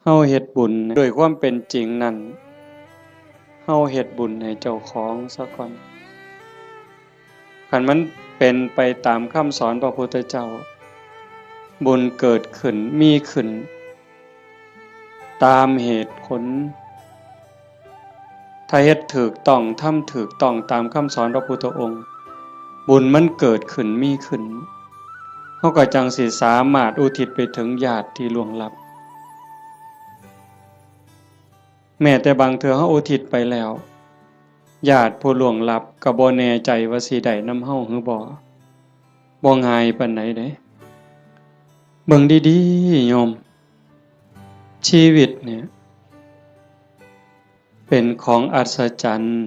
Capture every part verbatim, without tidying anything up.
เฮาเฮ็ดบุญ ด้วยความเป็นจริงนั้น เฮาเฮ็ดบุญให้เจ้าของซะก่อน คันมันเป็นไปตามคำสอนพระพุทธเจ้า บุญเกิดขึ้น มีขึ้น ตามเหตุผล ถ้าเฮ็ดถูกต้อง ทำถูกต้องตามคำสอนพระพุทธองค์ บุญมันเกิดขึ้น มีขึ้น เฮาก็จั่งสิสามารถอุทิศไปถึงญาติที่ล่วงลับ แม้แต่บางเทื่อเฮาอุทิศไปแล้ว ญาติผู้ล่วงลับก็บ่แน่ใจว่าสิได้นำเฮาหรือบ่ บ่ง่ายปานใดเด้ เบิ่งดีๆ โยม ชีวิตเนี่ย เป็นของอัศจรรย์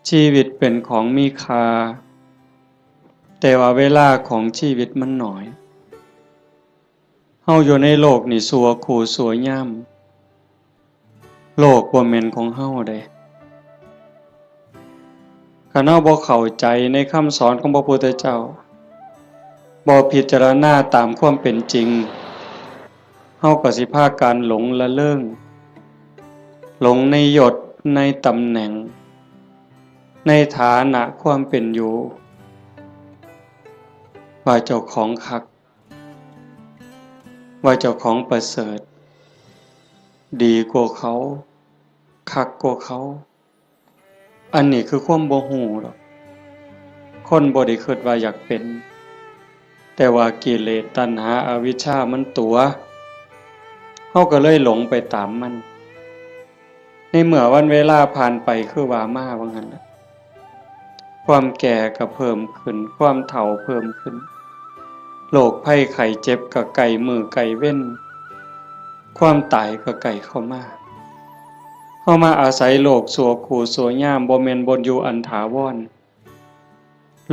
ชีวิตเป็นของมีค่า แต่ว่าเวลาของชีวิตมันน้อย เฮาอยู่ในโลกนี่ชั่วคู่ชั่วยาม โลกบ่แม่นของเฮาเด้ คันเฮาบ่เข้าใจในคำสอนของพระพุทธเจ้า บ่พิจารณาตามความเป็นจริง เฮาก็สิพากันหลงละเริง หลงในยศ ในตำแหน่ง ในฐานะความเป็นอยู่ ว่าเจ้าของคัก ว่าเจ้าของประเสริฐ ดีกว่าเขา คักกว่าเขา อันนี้คือความบ่ฮู้ดอก คนบ่ได้คิดว่าอยากเป็น แต่ว่ากิเลสตัณหาอวิชชามันตั๋ว เฮาก็เลยหลงไปตามมัน ในเมื่อวันเวลาผ่านไปคือว่ามาว่างั้นล่ะ ความแก่ก็เพิ่มขึ้น ความเฒ่าเพิ่มขึ้น โรคภัยไข้เจ็บก็ใกล้มื้อใกล้เว็น ความตายก็ใกล้เข้ามา เฮามาอาศัยโลกชั่วคู่ชั่วยาม บ่แม่นบ่อนอยู่อันถาวร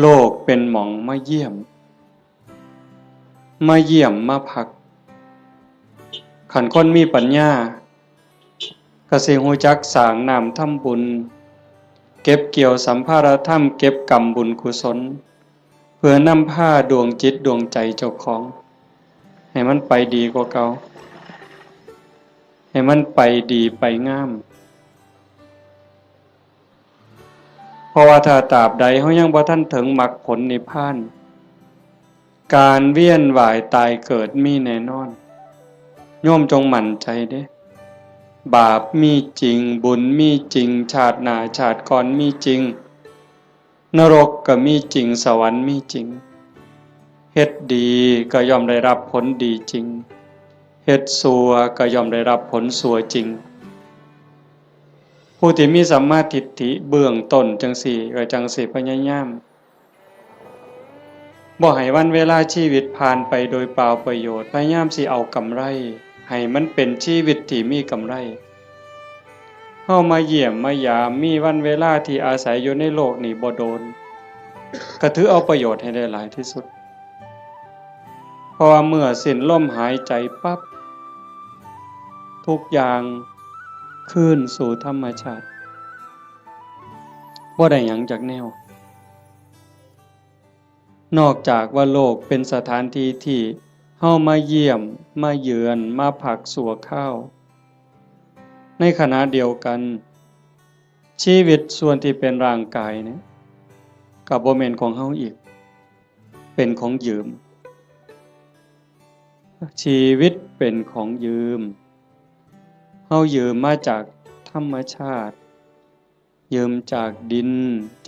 โลกเป็นหม่องมาเยี่ยม มาเยี่ยมมาพัก คันคนมีปัญญา ก็สิฮู้จักสร้างน้ำทำบุญ เก็บเกี่ยวสัมภาระธรรม เก็บกำบุญกุศล เพื่อนำพาดวงจิตดวงใจเจ้าของ ให้มันไปดีกว่าเก่า ให้มันไปดีไปงาม เพราะว่าถ้าตราบใดเฮายังบ่ทันถึงมรรคผลนิพพาน การเวียนว่ายตายเกิดมีแน่นอน โยมจงมั่นใจเด้ บาปมีจริง บุญมีจริง ชาติหน้าชาติก่อนมีจริง นรกก็มีจริง สวรรค์มีจริง เฮ็ดดีก็ย่อมได้รับผลดีจริง เฮ็ดชั่วก็ย่อมได้รับผลชั่วจริง ผู้ที่มีสัมมาทิฏฐิเบื้องต้นจั่งซี้ ก็จั่งสิพยายาม บ่ให้วันเวลาชีวิตผ่านไปโดยเปล่าประโยชน์ พยายามสิเอากำไร ให้มันเป็นชีวิตที่มีกำไร เฮามาเยี่ยมมายาม มีวันเวลาที่อาศัยอยู่ในโลกนี้บ่โดน ก็ถือเอาประโยชน์ให้ได้หลายที่สุด เพราะว่าเมื่อสิ้นลมหายใจปั๊บ ทุกอย่างคืนสู่ธรรมชาติ บ่ได้หยังจักแนว นอกจากว่าโลกเป็นสถานที่ที่เฮามาเยี่ยม มาเยือน มาพักชั่วคราว ในขณะเดียวกัน ชีวิตส่วนที่เป็นร่างกายเนี่ย ก็บ่แม่นของเฮาอีก เป็นของยืม ชีวิตเป็นของยืม เฮายืมมาจากธรรมชาติ ยืมจากดิน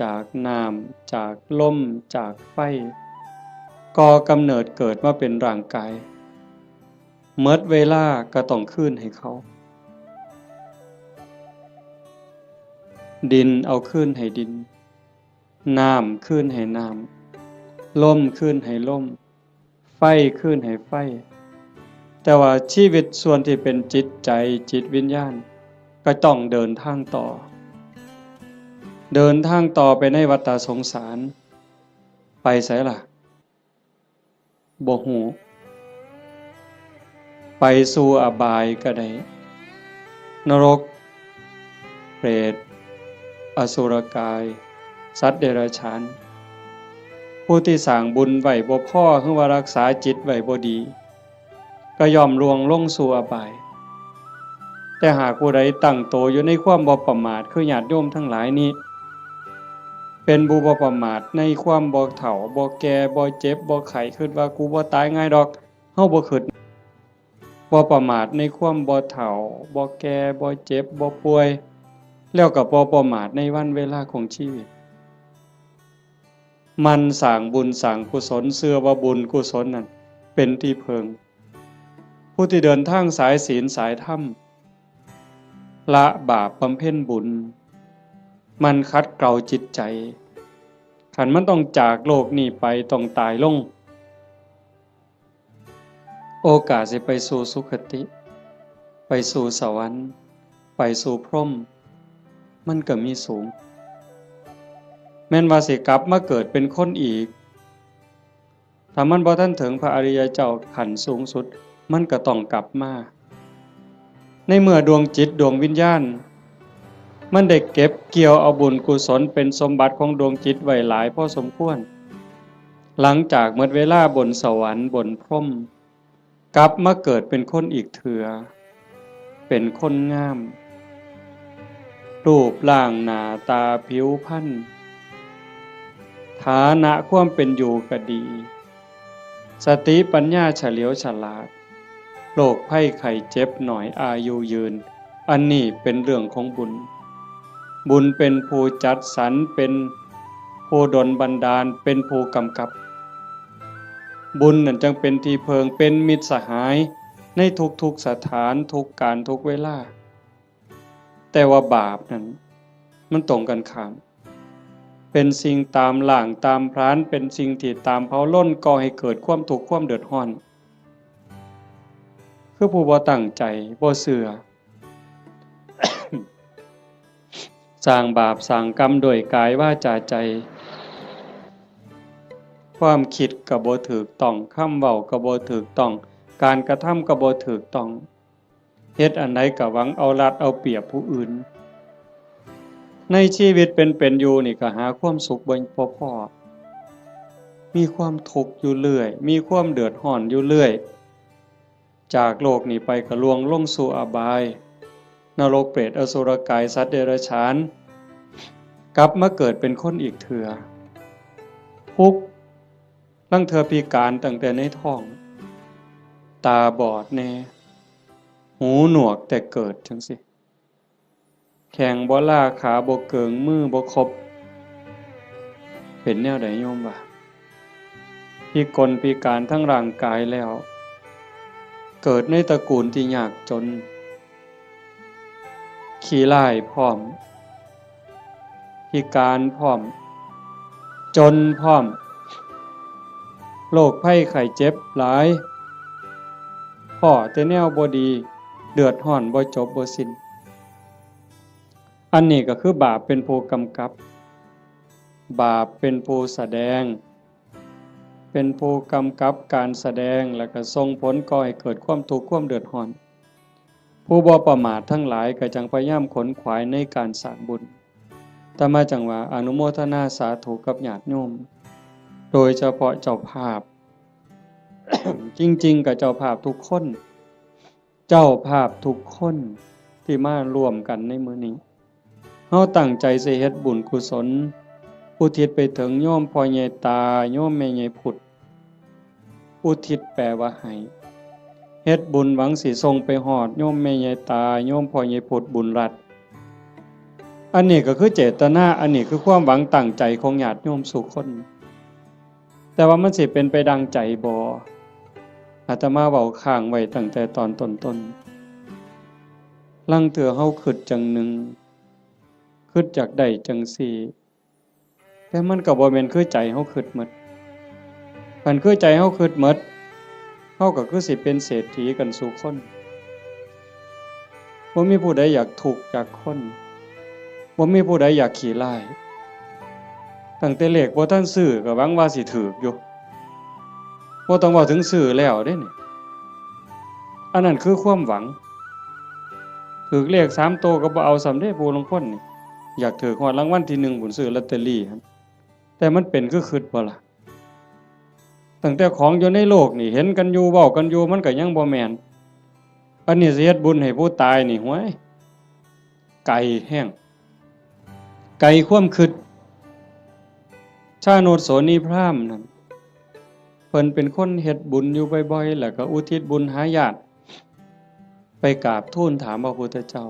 จากน้ำ จากลม จากไฟ ก่อกำเนิดเกิดมาเป็นร่างกาย หมดเวลาก็ต้องคืนให้เขา ดินเอาคืนให้ดิน น้ำคืนให้น้ำ ลมคืนให้ลม ไฟคืนให้ไฟ แต่ว่าชีวิตส่วนที่เป็นจิตใจ จิตวิญญาณ ก็ต้องเดินทางต่อ เดินทางต่อไปในวัฏฏะสงสาร ไปไสล่ะ บ่ฮู้ ไปสู่อบายก็ได้ นรก เปรต อสุรกาย สัตว์เดรัจฉาน ผู้ที่สร้างบุญไว้บ่พอ หรือว่ารักษาจิตไว้บ่ดี ก็ย่อมล่วงลงสู่อบาย แต่หากผู้ใดตั้งโตอยู่ในความบ่ประมาท คือญาติโยมทั้งหลายนี้ เป็นผู้บ่ประมาทในความบ่เฒ่า บ่แก่ บ่เจ็บ บ่ไข้ คิดว่ากูบ่ตายง่ายดอก เฮาบ่คิด บ่ประมาทในความบ่เฒ่า บ่แก่ บ่เจ็บ บ่ป่วย แล้วก็บ่ประมาทในวันเวลาของชีวิต หมั่นสร้างบุญสร้างกุศล เชื่อว่าบุญกุศลนั่นเป็นที่พึ่ง ผู้ที่เดินทางสายศีลสายธรรม ละบาปบำเพ็ญบุญ หมั่นขัดเกลาจิตใจ คันมันต้องจากโลกนี้ไป ต้องตายลง โอกาสสิไปสู่สุคติ ไปสู่สวรรค์ ไปสู่พรหม มันก็มีสูง แม่นว่าสิกลับมาเกิดเป็นคนอีก ถ้ามันบ่ทันถึงพระอริยเจ้าขั้นสูงสุด มันก็ต้องกลับมา ในเมื่อดวงจิตดวงวิญญาณ มันได้เก็บเกี่ยวเอาบุญกุศลเป็นสมบัติของดวงจิตไว้หลายพอสมควร หลังจากหมดเวลาบนสวรรค์บนพรหม กลับมาเกิดเป็นคนอีกเทื่อ เป็นคนงาม รูปร่างหน้าตาผิวพรรณ ฐานะความเป็นอยู่ก็ดี สติปัญญาเฉลียวฉลาด โรคภัยไข้เจ็บน้อย อายุยืน อันนี้เป็นเรื่องของบุญ บุญเป็นผู้จัดสรร เป็นผู้ดลบันดาล เป็นผู้กำกับ บุญนั่นจั่งเป็นที่พึ่ง เป็นมิตรสหายในทุกๆสถาน ทุกกาล ทุกเวลา แต่ว่าบาปนั่น มันตรงกันข้าม เป็นสิ่งตามล้างตามผลาญ เป็นสิ่งที่ตามเผาลน ก่อให้เกิดความทุกข์ความเดือดร้อน คือผู้บ่ตั้งใจ บ่เชื่อ สร้างบาปสร้างกรรมด้วยกายวาจาใจ ความคิดก็บ่ถูกต้อง คำเว้าก็บ่ถูกต้อง การกระทำก็บ่ถูกต้อง เฮ็ดอันใดก็หวังเอารัดเอาเปรียบผู้อื่น ในชีวิตเป็นเป็นอยู่นี่ก็หาความสุขบ่ บ่พ้อ มีความทุกข์อยู่เรื่อย มีความเดือดร้อนอยู่เรื่อย จากโลกนี้ไปก็ล่วงลงสู่อบาย นรกเปรตอสุรกายสัตว์เดรัจฉาน กลับมาเกิดเป็นคนอีกเทื่อ ทุกข์ ลางเทื่อพิการตั้งแต่ในท้อง ตาบอดแน่ หูหนวกแต่เกิดจั่งซี้ แข้งบ่ลา ขาบ่เกิง มือบ่ครบ เป็นแนวใดโยมวะ พิกลพิการทั้งร่างกายแล้ว เกิดในตระกูลที่ยากจน ขี้ร้ายพร้อม พิการพร้อม จนพร้อม โรคภัยไข้เจ็บหลาย พ้อแต่แนวบ่ดี เดือดร้อนบ่จบบ่สิ้น อันนี้ก็คือบาปเป็นผู้กำกับ บาปเป็นผู้แสดง เป็นผู้กำกับการแสดง แล้วก็ส่งผลก่อให้เกิดความทุกข์ความเดือดร้อน ผู้บ่ประมาททั้งหลายก็จั่งพยายามขนขวายในการสร้างบุญ อาตมาจั่งว่าอนุโมทนาสาธุกับญาติโยม โดยเฉพาะเจ้าภาพ จริงๆ ก็เจ้าภาพทุกคน เจ้าภาพทุกคนที่มาร่วมกันในมื้อนี้ เฮาตั้งใจสิเฮ็ดบุญกุศล อุทิศไปถึงโยมพ่อใหญ่ตา โยมแม่ใหญ่พุด อุทิศแปลว่าให้ เฮ็ดบุญหวังสิส่งไปฮอดโยมแม่ใหญ่ตา โยมพ่อใหญ่พุด บุญรัตน์ อันนี้ก็คือเจตนา อันนี้คือความหวังตั้งใจของญาติโยมสู่คน แต่ว่ามันสิเป็นไปดังใจบ่ อาตมาเว้าค้างไว้ตั้งแต่ตอนต้นๆ ลางเทื่อเฮาคิดจั่งหนึ่ง คิดอยากได้จั่งซี้ แต่มันก็บ่แม่นคือใจเฮาคิดหมด คันคือใจเฮาคิดหมด เฮาก็คือสิเป็นเศรษฐีกันสู่คน บ่มีผู้ใดอยากทุกข์จักคน บ่มีผู้ใดอยากขี้ร้าย ตั้งแต่เลขบ่ทันซื้อก็หวังว่าสิถูกอยู่ บ่ต้องเว้าถึงซื้อแล้วเด้นี่ อันนั้นคือความหวัง ถูกเลขสามโตก็บ่เอาซ้ำเด้ ผู้ลางคนนี่ อยากถูกฮอดรางวัลที่หนึ่งพุ้น ซื้อลอตเตอรี่หั่น แต่มันเป็นคือคิดบ่ล่ะ ตั้งแต่ของอยู่ในโลกนี่ เห็นกันอยู่ เว้ากันอยู่ มันก็ยังบ่แม่น อันนี้สิเฮ็ดบุญให้ผู้ตายนี่ ห้วย ไกลแฮง ไกลความคิด ชาโนชโสนีพราหมณ์นั่น เพิ่นเป็นคนเฮ็ดบุญอยู่บ่อยๆ แล้วก็อุทิศบุญหาญาติ ไปกราบทูลถามพระพุทธเจ้า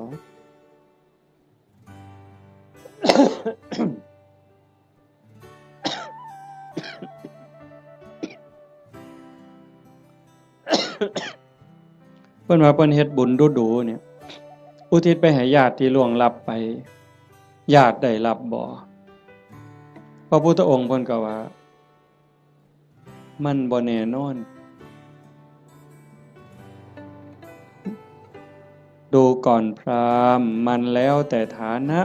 เพิ่นว่าเพิ่นเฮ็ดบุญดูๆ เนี่ย อุทิศไปให้ญาติที่ล่วงลับไป ญาติได้รับบ่ พระพุทธองค์เพิ่นก็ว่า มันบ่แน่นอน ดูก่อนพราหมณ์ มันแล้วแต่ฐานะ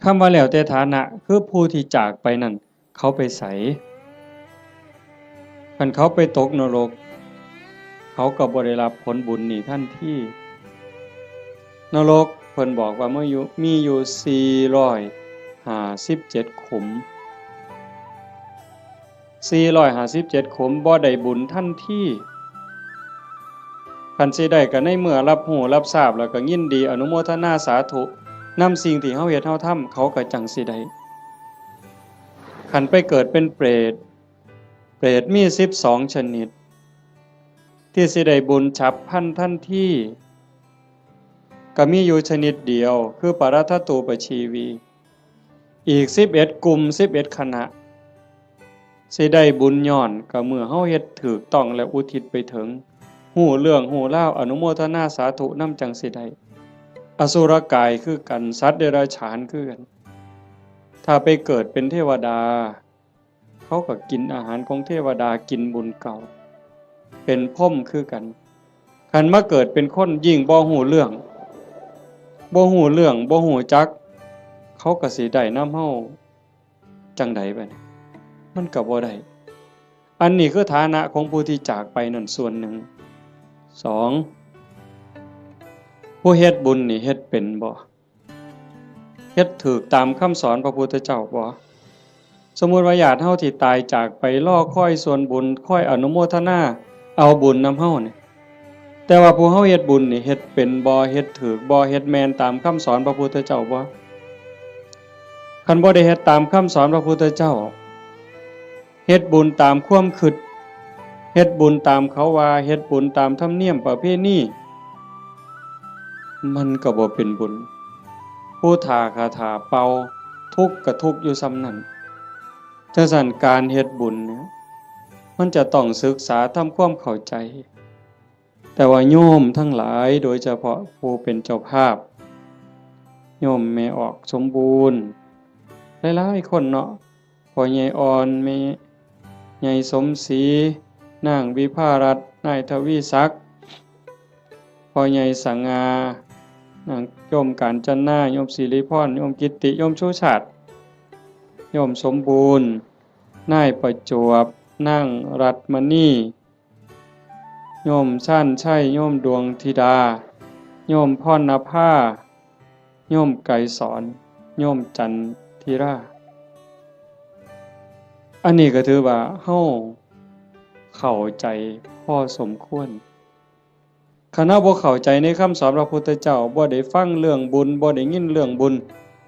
คำว่าแล้วแต่ฐานะ คือผู้ที่จากไปนั่น เขาไปไส คันเขาไปตกนรก เขาก็บ่ได้รับผลบุญนี้ทันที นรกเพิ่นบอกว่ามีอยู่ มีอยู่สี่ร้อยห้าสิบเจ็ดขุม สี่ร้อยห้าสิบเจ็ดขุม บ่ได้บุญทันที คันสิได้ก็ในเมื่อรับรู้รับทราบแล้วก็ยินดีอนุโมทนาสาธุนำสิ่งที่เฮาเฮ็ดเฮาทำ เขาก็จั่งสิได้ คันไปเกิดเป็นเปรต เปรตมีสิบสองชนิด ที่สิได้บุญฉับพลันทันที ก็มีอยู่ชนิดเดียว คือปรัตถตูปชีวี อีกสิบเอ็ดกลุ่ม สิบเอ็ดคณะ สิได้บุญย้อนก็เมื่อเฮาเฮ็ดถูกต้องและอุทิศไปถึง ฮู้เรื่องฮู้ราว อนุโมทนาสาธุนำจั่งสิได้ อสุรกายคือกัน สัตว์เดรัจฉานคือกัน ถ้าไปเกิดเป็นเทวดา เขาก็กินอาหารของเทวดา กินบุญเก่า เป็นพรหมคือกัน คันมาเกิดเป็นคนยิ่งบ่ฮู้เรื่อง บ่ฮู้เรื่อง บ่ฮู้จัก เขาก็สิได้นำเฮาจั่งใดบัดนี้ มันก็บ่ได้ อันนี้คือฐานะของผู้ที่จากไปนั่นส่วนหนึ่ง สอง ผู้เฮ็ดบุญนี่เฮ็ดเป็นบ่ เฮ็ดถูกตามคำสอนพระพุทธเจ้าบ่ สมมุติว่าญาติเฮาที่ตายจากไปรอคอยส่วนบุญ คอยอนุโมทนาเอาบุญนำเฮานี่ แต่ว่าผู้เฮาเฮ็ดบุญนี่เฮ็ดเป็นบ่ เฮ็ดถูกบ่ เฮ็ดแม่นตามคำสอนพระพุทธเจ้าบ่ คันบ่ได้เฮ็ดตามคำสอนพระพุทธเจ้า เฮ็ดบุญตามความคิด เฮ็ดบุญตามเขาว่า เฮ็ดบุญตามธรรมเนียมประเพณี มันก็บ่เป็นบุญ ผู้ถ้าคาถาเป่า ทุกข์ก็ทุกข์อยู่ส่ำนั้น จั่งซั้นการเฮ็ดบุญเนี่ย มันจะต้องศึกษาทำความเข้าใจ แต่ว่าโยมทั้งหลาย โดยเฉพาะผู้เป็นเจ้าภาพ โยมแม่ออกสมบูรณ์ หลายๆคนเนาะ พ่อใหญ่อ่อน แม่ใหญ่สมศรี นางวิภารัตน์ นายทวีศักดิ์ พ่อใหญ่สง่า นางโยมกาญจนา โยมสิริพร โยมกิตติ โยมชูชาติ โยมสมบูรณ์ นายประจวบ นางรัตน์มณี โยมชาญชัย โยมดวงธิดา โยมพรณภา โยมไกรสอน โยมจันทิรา อันนี้ก็ถือว่าเฮาเข้าใจพอสมควร คันเฮาบ่เข้าใจในคำสอนพระพุทธเจ้า บ่ได้ฟังเรื่องบุญ บ่ได้ยินเรื่องบุญ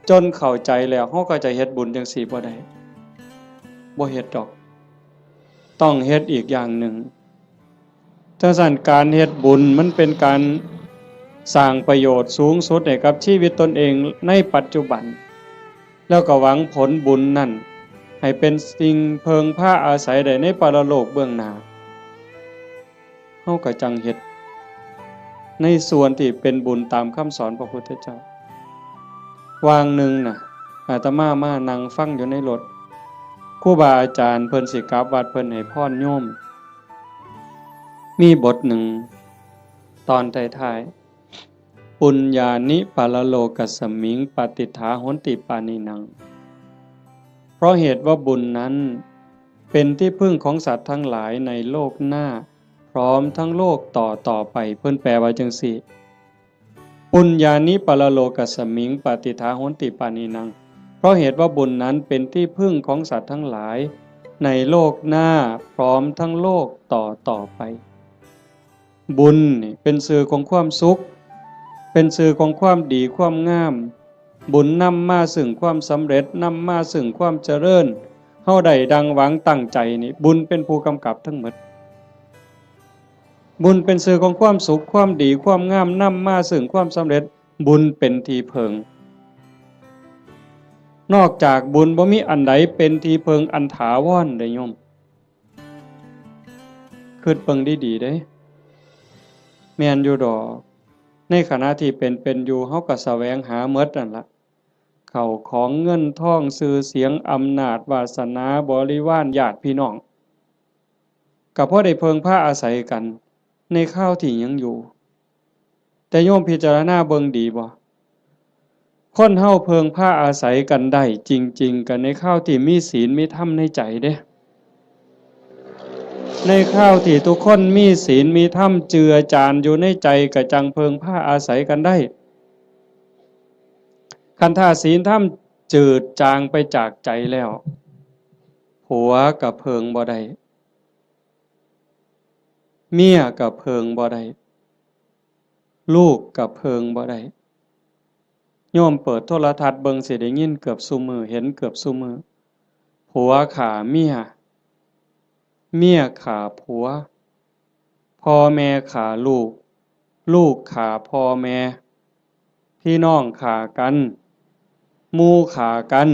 จนเข้าใจแล้ว เฮาก็จะเฮ็ดบุญจั่งซี้บ่ได้ บ่เฮ็ดดอก ต้องเฮ็ดอีกอย่างหนึ่ง จั่งซั้นการเฮ็ดบุญมันเป็นการสร้างประโยชน์สูงสุดให้กับชีวิตตนเองในปัจจุบัน แล้วก็หวังผลบุญนั่นให้เป็นสิ่งเพิ่งพาอาศัยได้ในปรโลกเบื้องหน้า เฮาก็จั่งเฮ็ดในส่วนที่เป็นบุญตามคำสอนพระพุทธเจ้า วางหนึ่งน่ะ อาตมามานั่งฟังอยู่ในรถ ครูบาอาจารย์เพิ่นสิกลับวัด เพิ่นให้พรโยม มีบทหนึ่ง ตอนท้ายๆ ปุญญานิปรโลกัสมิง ปาติฏฐาโหนติปาณินัง เพราะเหตุว่าบุญนั้นเป็นที่พึ่งของสัตว์ทั้งหลายในโลกหน้า พร้อมทั้งโลกต่อต่อไป เพิ่นแปลว่าจั่งซี้ ปุญญานิปรโลกัสมิง ปาติฏฐาโหนติปาณินัง เพราะเหตุว่าบุญนั้นเป็นที่พึ่งของสัตว์ทั้งหลายในโลกหน้า พร้อมทั้งโลกต่อต่อไป บุญนี่เป็นชื่อของความสุข เป็นชื่อของความดีความงาม บุญนำมาซึ่งความสำเร็จ นำมาซึ่งความเจริญ เฮาได้ดังหวังตั้งใจนี่ บุญเป็นผู้กำกับทั้งหมด บุญเป็นชื่อของความสุข ความดี ความงาม นำมาซึ่งความสำเร็จ บุญเป็นที่เพิ่ง นอกจากบุญบ่มีอันใดเป็นที่เพิ่งอันถาวรเด้โยม คิดเบิ่งดีๆเด้ แม่นอยู่ดอก ในขณะที่เป็นเป็นอยู่ เฮาก็แสวงหาหมดนั่นละ เข้าของเงินทอง ชื่อเสียง อำนาจ วาสนา บริวาร ญาติพี่น้อง ก็พอได้เพิ่งพาอาศัยกัน ในคราวที่ยังอยู่ แต่โยมพิจารณาเบิ่งดีบ่ คนเฮาเพิ่งพาอาศัยกันได้จริงๆ กันในคราวที่มีศีลมีธรรมในใจเด้ ในคราวที่ทุกคนมีศีลมีธรรมเจือจานอยู่ในใจ ก็จั่งเพิ่งพาอาศัยกันได้ คันถ้าศีลธรรมจืดจางไปจากใจแล้ว ผัวก็เพิ่งบ่ได้ เมียก็เพิ่งบ่ได้ ลูกก็เพิ่งบ่ได้ โยมเปิดโทรทัศน์เบิ่งสิได้ยินเกือบซุมื้อ เห็นเกือบซุมื้อ ผัวฆ่าเมีย เมียฆ่าผัว พ่อแม่ฆ่าลูก ลูกฆ่าพ่อแม่ พี่น้องฆ่ากัน หมู่ฆ่ากัน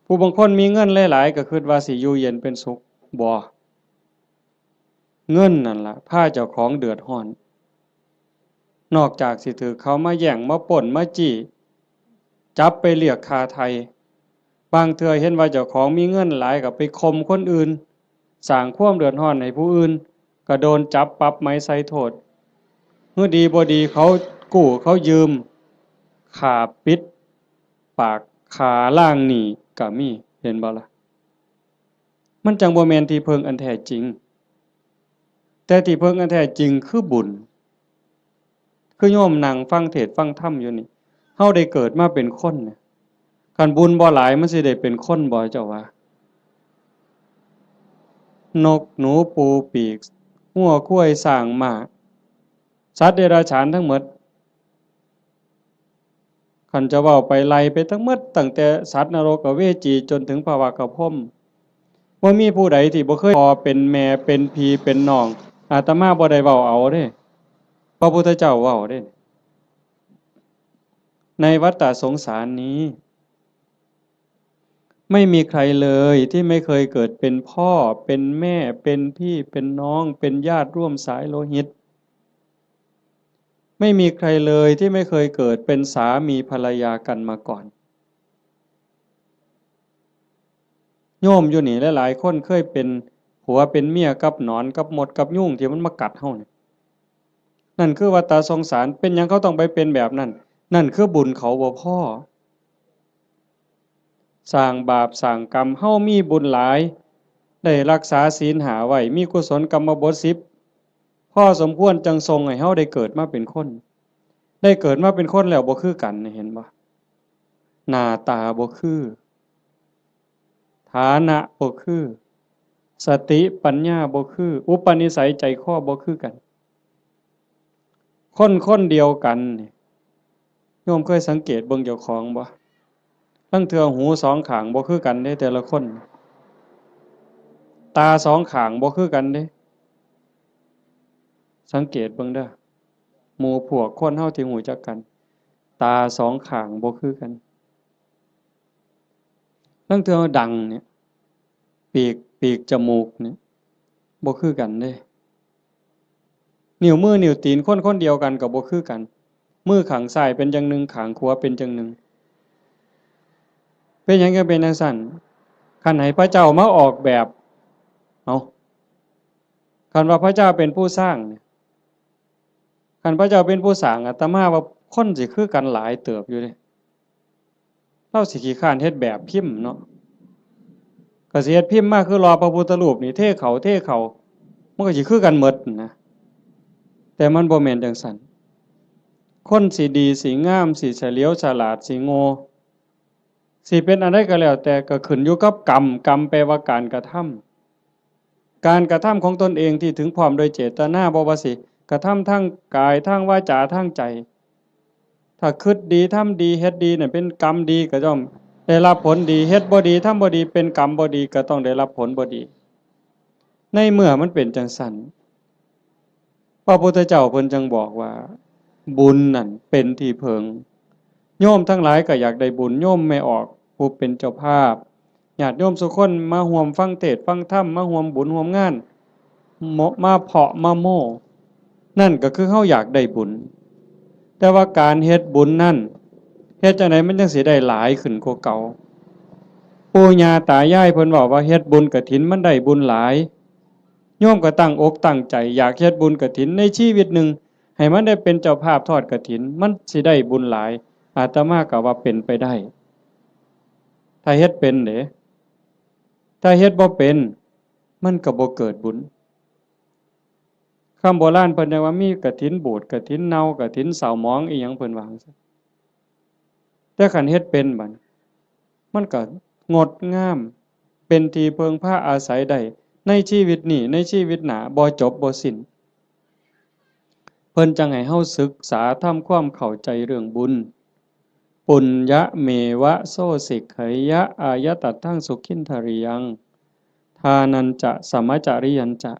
ผู้บางคนมีเงินหลายๆ ก็คิดว่าสิอยู่เย็นเป็นสุข บ่ เงินนั่นล่ะพาเจ้าของเดือดร้อน นอกจากสิถืกเขามาแย่ง มาปล้น มาจี้ จับไปเรียกค่าไถ่ บางเทื่อเห็นว่าเจ้าของมีเงินหลายก็ไปข่มคนอื่น สร้างความเดือดร้อนให้ผู้อื่น ก็โดนจับปรับไหมใส่โทษ เมื่อดีบ่ดีเขากู้เขายืม ฆ่าปิดปาก ฆ่าล้างหนี้ก็มี เห็นบ่ล่ะ มันจั่งบ่แม่นที่เพิ่งอันแท้จริง แต่ที่เพิ่งอันแท้จริงคือบุญ คือโยมนั่งฟังเทศน์ฟังธรรมอยู่นี่ เฮาได้เกิดมาเป็นคนเนี่ย คันบุญบ่หลายมันสิได้เป็นคนบ่เจ้าว่า นกหนูปูปีก งัวควายช้างม้า สัตว์เดรัจฉานทั้งหมด คันจะเว้าไปไล่ไปทั้งหมด ตั้งแต่สัตว์นรกอเวจีจนถึงพระวักกะพรหม บ่มีผู้ใดที่บ่เคยพ่อเป็นแม่เป็นพี่เป็นน้อง อาตมาบ่ได้เว้าเอาเด้ พระพุทธเจ้าเว้าเด้ ในวัฏฏะสงสารนี้ ไม่มีใครเลยที่ไม่เคยเกิดเป็นพ่อ เป็นแม่ เป็นพี่ เป็นน้อง เป็นญาติร่วมสายโลหิต ไม่มีใครเลยที่ไม่เคยเกิดเป็นสามีภรรยากันมาก่อน โยมอยู่นี่หลายๆ คนเคยเป็นผัวเป็นเมียกับหนอนกับมดกับยุงที่มันมากัดเฮานี่ นั่นคือวัฏฏะสงสาร เป็นหยังเขาต้องไปเป็นแบบนั้น นั่นคือบุญเขาบ่พอ สร้างบาปสร้างกรรม เฮามีบุญหลาย ได้รักษาศีลห้าไว้ มีกุศลกรรมบทสิบ พอสมควรจั่งส่งให้เฮาได้เกิดมาเป็นคน ได้เกิดมาเป็นคนแล้วบ่คือกัน เห็นบ่ หน้าตาบ่คือ ฐานะบ่คือ สติปัญญาบ่คือ อุปนิสัยใจคอบ่คือกัน คนคนเดียวกันนี่ โยมเคยสังเกตเบิ่งเจ้าของบ่ ลางเทื่อหูสองข้างบ่คือกันเด้ แต่ละคน ตาสองข้างบ่คือกันเด้ สังเกตเบิ่งเด้อ หมู่พวกคนเฮาที่รู้จักกัน ตาสองข้างบ่คือกัน ลางเทื่อดังเนี่ย ปีก ปีกจมูกเนี่ย บ่คือกันเด้ นิ้วมือนิ้วตีนคนคนเดียวกันก็บ่คือกัน มือข้างซ้ายเป็นอย่างหนึ่ง ข้างขวาเป็นอย่างหนึ่ง เป็นหยังจั่งเป็นจั่งซั้น คันให้พระเจ้ามาออกแบบ เอ้า คันว่าพระเจ้าเป็นผู้สร้างเนี่ย คันพระเจ้าเป็นผู้สร้าง อาตมาว่าคนสิคือกันหลายเติบอยู่เด้ ลาวสิขี้คร้านเฮ็ดแบบพิมพ์เนาะ ก็สิเฮ็ดพิมพ์มาคือหล่อพระพุทธรูปนี่ เทเข้า เทเข้า มันก็สิคือกันหมดนะ แต่มันบ่แม่นจั่งซั้น คนสิดี สิงาม สิเฉลียวฉลาด สิโง่ สิเป็นอันใดก็แล้วแต่ ก็ขึ้นอยู่กับกรรม กรรมแปลว่าการกระทำ การกระทำของตนเองที่ถึงพร้อมโดยเจตนา บ่ว่าสิกระทำทางกาย ทางวาจา ทางใจ ถ้าคิดดี ทำดี เฮ็ดดีเนี่ย เป็นกรรมดีก็ต้องได้รับผลดี เฮ็ดบ่ดี ทำบ่ดี เป็นกรรมบ่ดี ก็ต้องได้รับผลบ่ดี ในเมื่อมันเป็นจังซั่น พระพุทธเจ้าเพิ่นจั่งบอกว่า บุญนั่นเป็นที่เพิ่ง โยมทั้งหลายก็อยากได้บุญ โยมแม่ออกผู้เป็นเจ้าภาพ ญาติโยมสุคนมาร่วมฟังเทศน์ฟังธรรม มาร่วมบุญร่วมงาน มาเพาะมาโม้ นั่นก็คือเฮาอยากได้บุญ แต่ว่าการเฮ็ดบุญนั่น เฮ็ดจั่งใดมันจั่งสิได้หลายขึ้นกว่าเก่า ปู่ย่าตายายเพิ่นเว้าว่าเฮ็ดบุญกฐินมันได้บุญหลาย โยมก็ตั้งอกตั้งใจอยากเฮ็ดบุญกฐินในชีวิตหนึ่ง ให้มันได้เป็นเจ้าภาพทอดกฐิน มันสิได้บุญหลาย อาตมาก็ว่าเป็นไปได้ ถ้าเฮ็ดเป็นเด้ ถ้าเฮ็ดบ่เป็น มันก็บ่เกิดบุญ คำโบราณเพิ่นยังว่ามีกฐินบูด กฐินเน่า กฐินเศร้าหมอง อีหยังเพิ่นว่าจั่งซี้ แต่คันเฮ็ดเป็นบัด มันก็งดงาม เป็นที่เพิ่งพาอาศัยได้ ในชีวิตนี้ ในชีวิตหน้า บ่จบบ่สิ้น เพิ่นจั่งให้เฮาศึกษาทำความเข้าใจเรื่องบุญ ปุญญะเมวะโสสิกขยะอายตัตถังสุขินทริยัง ทานัญจะสมจริยัญจะ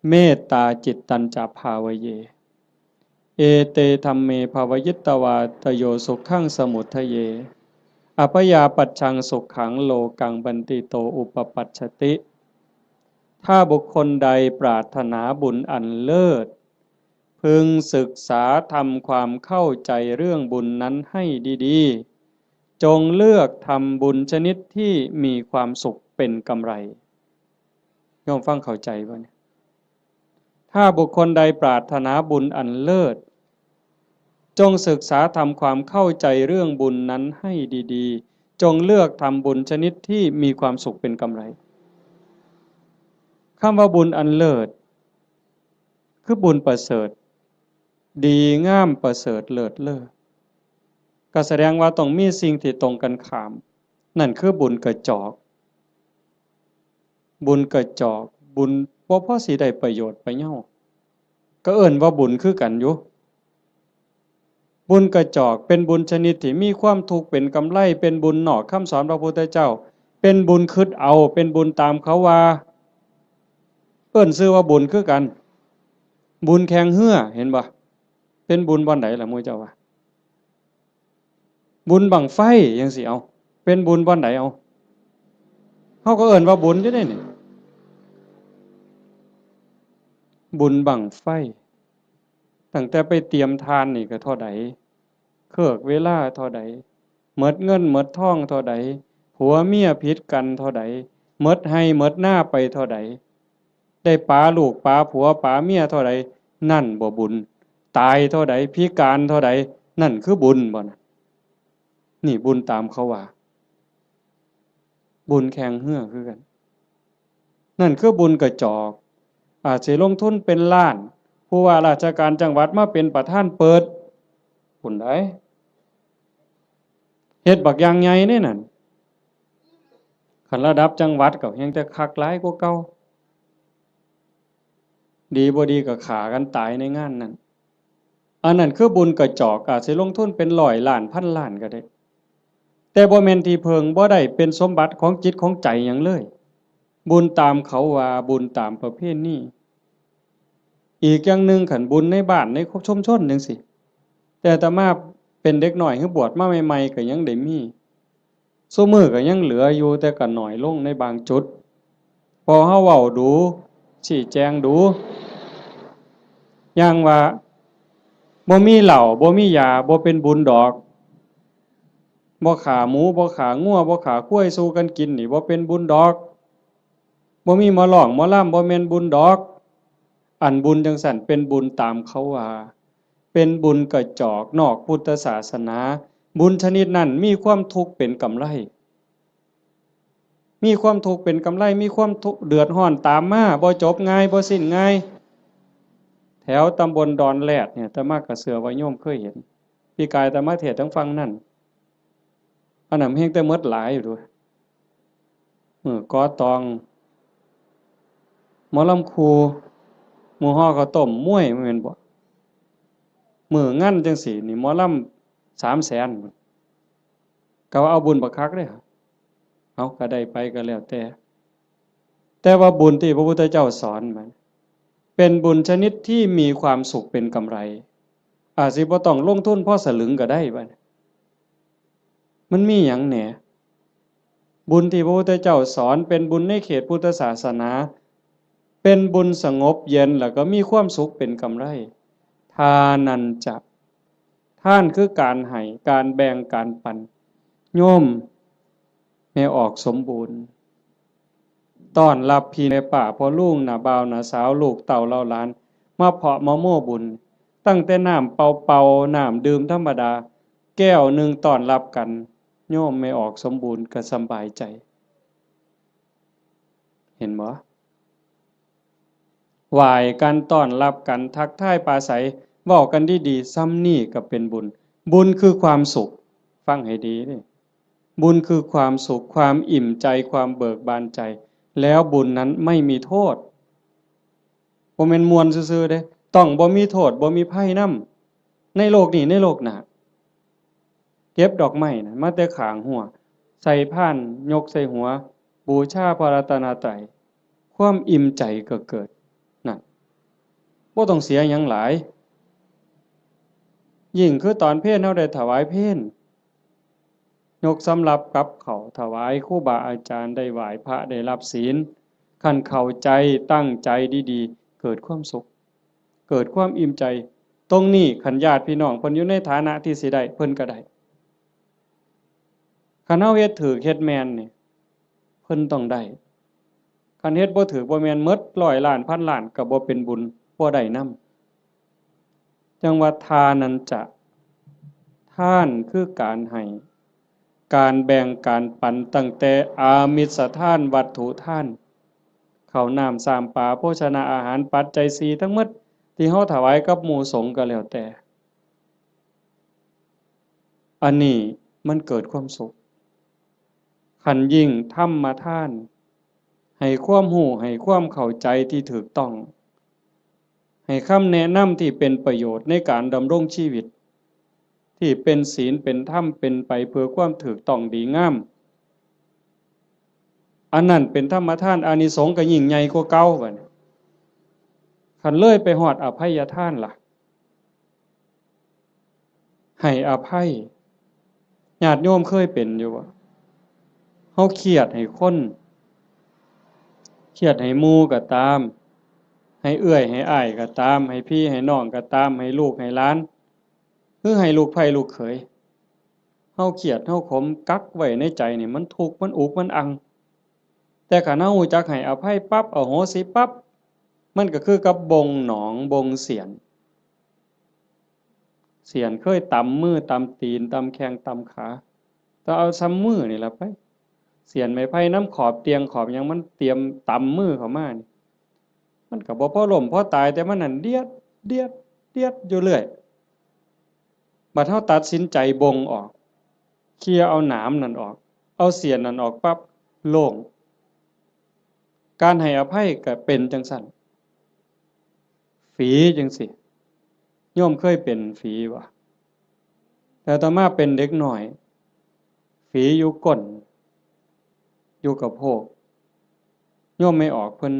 เมตตาจิตตัญจะภาวะเย เอเตธัมเมภาวิตวาตโยสุขังสมุทเย อัพยาปัชชังสุขังโลกังบันติโตอุปปัชชติ ถ้าบุคคลใดปรารถนาบุญอันเลิศ พึงศึกษาทำความเข้าใจเรื่องบุญนั้นให้ดีๆ จงเลือกทำบุญชนิดที่มีความสุขเป็นกำไร โยมฟังเข้าใจบ่เนี่ย ถ้าบุคคลใดปรารถนาบุญอันเลิศ จงศึกษาทำความเข้าใจเรื่องบุญนั้นให้ดีๆ จงเลือกทำบุญชนิดที่มีความสุขเป็นกำไร คำว่าบุญอันเลิศ คือบุญประเสริฐ ดีงามประเสริฐเลิศเลอ ก็แสดงว่าต้องมีสิ่งที่ตรงกันข้าม นั่นคือบุญกระจอก บุญกระจอก บุญบ่พอสิได้ประโยชน์ประเยา ก็เอิ้นว่าบุญคือกันอยู่ บุญกระจอกเป็นบุญชนิดที่มีความทุกข์เป็นกำไร เป็นบุญนอกคำสอนพระพุทธเจ้า เป็นบุญคิดเอา เป็นบุญตามเขาว่า เอิ้นชื่อว่าบุญคือกัน บุญแข่งเฮือ เห็นบ่ เป็นบุญบ่อนใดล่ะหมู่เจ้าว่า บุญบั้งไฟจั่งซี้ เอา เป็นบุญบ่อนใด เอา เฮาก็เอิ้นว่าบุญอยู่เด้นี่ บุญบั้งไฟ ตั้งแต่ไปเตรียมถ่านนี่ก็เท่าใด เคิกเวลาเท่าใด หมดเงินหมดทองเท่าใด ผัวเมียผิดกันเท่าใด หมดไร่หมดนาไปเท่าใด ได้ป๋าลูกป๋าผัวป๋าเมียเท่าใด นั่นบ่บุญ ตายเท่าใด พิการเท่าใด นั่นคือบุญบ่นะ นี่บุญตามเขาว่า บุญแข่งเฮือคือกัน นั่นคือบุญกระจอก อาจสิลงทุนเป็นล้าน ผู้ว่าราชการจังหวัดมาเป็นประธานเปิด บุญใด เฮ็ดบักอย่างใหญ่เด้นั่น คันระดับจังหวัดก็แฮ่งแต่คักหลายกว่าเก่า ดีบ่ดีก็ฆ่ากันตายในงานนั้น อันนั้นคือบุญกระจอก อาจสิลงทุนเป็นร้อยล้าน พันล้านก็ได้ แต่บ่แม่นที่เพิ่ง บ่ได้เป็นสมบัติของจิตของใจหยังเลย บุญตามเขาว่า บุญตามประเพณี อีกอย่างหนึ่ง คันบุญในบ้านในชุมชนจั่งซี้ แต่อาตมาเป็นเด็กน้อย คือบวชมาใหม่ๆ ก็ยังได้มี ซุมื้อก็ยังเหลืออยู่ แต่ก็น้อยลงในบางจุด พอเฮาเว้าดู๋ ชี้แจงดู๋ อย่างว่า บ่มีเหล้า บ่มียา บ่เป็นบุญดอก บ่ฆ่าหมู บ่ฆ่างัว บ่ฆ่าควายสู่กันกินนี่ บ่เป็นบุญดอก บ่มีหมอร้องหมอลำ บ่แม่นบุญดอก อันบุญจั่งซั้นเป็นบุญตามเขาว่า เป็นบุญกระจอกนอกพุทธศาสนา บุญชนิดนั้นมีความทุกข์เป็นกำไร มีความทุกข์เป็นกำไร มีความทุกข์เดือดร้อนตามมา บ่จบง่าย บ่สิ้นง่าย แถวตำบลดอนแรดเนี่ย อาตมาก็เชื่อว่าโยมเคยเห็น ปีกายอาตมาเทศน์ทางฝั่งนั่น อันนั้นแฮ่งแต่หมดหลายอยู่เด้อ มื้อก่อตอง หมอลำครู หมู่ห่อข้าวต้มมวยแม่นบ่ มื้องานจั่งซี้นี่หมอลำสามแสน ก็ว่าเอาบุญบักคักเด้ เอาก็ได้ไปก็แล้วแต่ แต่ว่าบุญที่พระพุทธเจ้าสอนมันเป็นบุญชนิดที่มีความสุขเป็นกำไร อาจสิบ่ต้องลงทุนพอสลึงก็ได้บัดนี้ มันมีหยังแหน่ บุญที่พระพุทธเจ้าสอนเป็นบุญในเขตพุทธศาสนา เป็นบุญสงบเย็นแล้วก็มีความสุขเป็นกำไร ทานันจะ ทานคือการให้ การแบ่ง การปัน โยมแม่ออกสมบูรณ์ ต้อนรับพี่แม่ป้าพ่อลุงน้าบ่าวน้าสาวลูกเต้าเหล่าหลาน มาเพาะมาโม้บุญ ตั้งแต่น้ำเปล่าๆ น้ำดื่มธรรมดา แก้วหนึ่งต้อนรับกัน โยมแม่ออกสมบูรณ์ก็สำบายใจ เห็นบ่ ไหว้กันต้อนรับกันทักทายปราศรัย เว้ากันดีๆ ส่ำนี้ก็เป็นบุญ บุญคือความสุข ฟังให้ดีเด้ บุญคือความสุข ความอิ่มใจ ความเบิกบานใจ แล้วบุญนั้นไม่มีโทษ บ่แม่นม่วนซื่อๆเด้ ต้องบ่มีโทษ บ่มีภัยนำ ในโลกนี้ ในโลกหน้า เก็บดอกไม้นะมาแต่ข้างฮั้ว ใส่พาน ยกใส่หัว บูชาพระรัตนตรัย ความอิ่มใจก็เกิด นั่น บ่ต้องเสียหยังหลาย ยิ่งคือตอนเพลเฮาได้ถวายเพล ยกสำรับกับข้าวถวายครูบาอาจารย์ ได้ไหว้พระ ได้รับศีล คันเข้าใจตั้งใจดีๆ เกิดความสุข เกิดความอิ่มใจ ตรงนี้คันญาติพี่น้องเพิ่นอยู่ในฐานะที่สิได้ เพิ่นก็ได้ คันเฮาเฮ็ดถูกเฮ็ดแม่นนี่ เพิ่นต้องได้ คันเฮ็ดบ่ถูกบ่แม่น หมดร้อยล้านพันล้านก็บ่เป็นบุญ บ่ได้นำ จั่งว่าทานันจะ ทานคือการให้ การแบ่ง การปัน ตั้งแต่อามิสทาน วัตถุทาน ข้าวน้ำ ซ้ำปลา โภชนะอาหาร ปัจจัยสี่ทั้งหมด ที่เฮาถวายกับหมู่สงฆ์ก็แล้วแต่ อันนี้มันเกิดความสุข คันยิ่งธรรมทาน ให้ความรู้ ให้ความเข้าใจที่ถูกต้อง ให้คำแนะนำที่เป็นประโยชน์ในการดำรงชีวิต ที่เป็นศีล เป็นธรรม เป็นไปเพื่อความถูกต้องดีงาม อันนั้นเป็นธรรมทาน อานิสงส์ก็ยิ่งใหญ่กว่าเก่าบัดนี้ คันเลยไปฮอดอภัยทานล่ะ ให้อภัย ญาติโยมเคยเป็นอยู่บ่ เฮาเครียดให้คน เครียดให้หมู่ก็ตาม ให้เอื้อยให้อ้ายก็ตาม ให้พี่ให้น้องก็ตาม ให้ลูกให้หลาน หรือให้ลูกใผลูกเขย เฮาเครียด เฮาขม กักไว้ในใจนี่ มันทุกข์ มันอุก มันอัง แต่คันเฮารู้จักให้อภัยปั๊บ อโหสิปั๊บ มันก็คือกับบ่งหนอง บ่งเสียน เสียนเคยตำมือ ตำตีน ตำแข้ง ตำขา แต่เอาส่ำมือนี่ล่ะไป เสียนไม้ไผ่นำขอบเตียงขอบหยัง มันเตรียมตำมือเข้ามานี่ มันก็บ่พอล้มพอตาย แต่มันนั่นเดียด เดียด เดียดอยู่เรื่อย บัดเฮาตัดสินใจบ่งออก เคลียร์เอาหนามนั่นออก เอาเสียนนั่นออกปั๊บ โล่ง การให้อภัยก็เป็นจั่งซั้น ฝีจั่งซี้ โยมเคยเป็นฝีบ่ แต่อาตมาเป็นเด็กน้อย ฝีอยู่ก้น อยู่กะโพก โยมแม่ออกเพิ่น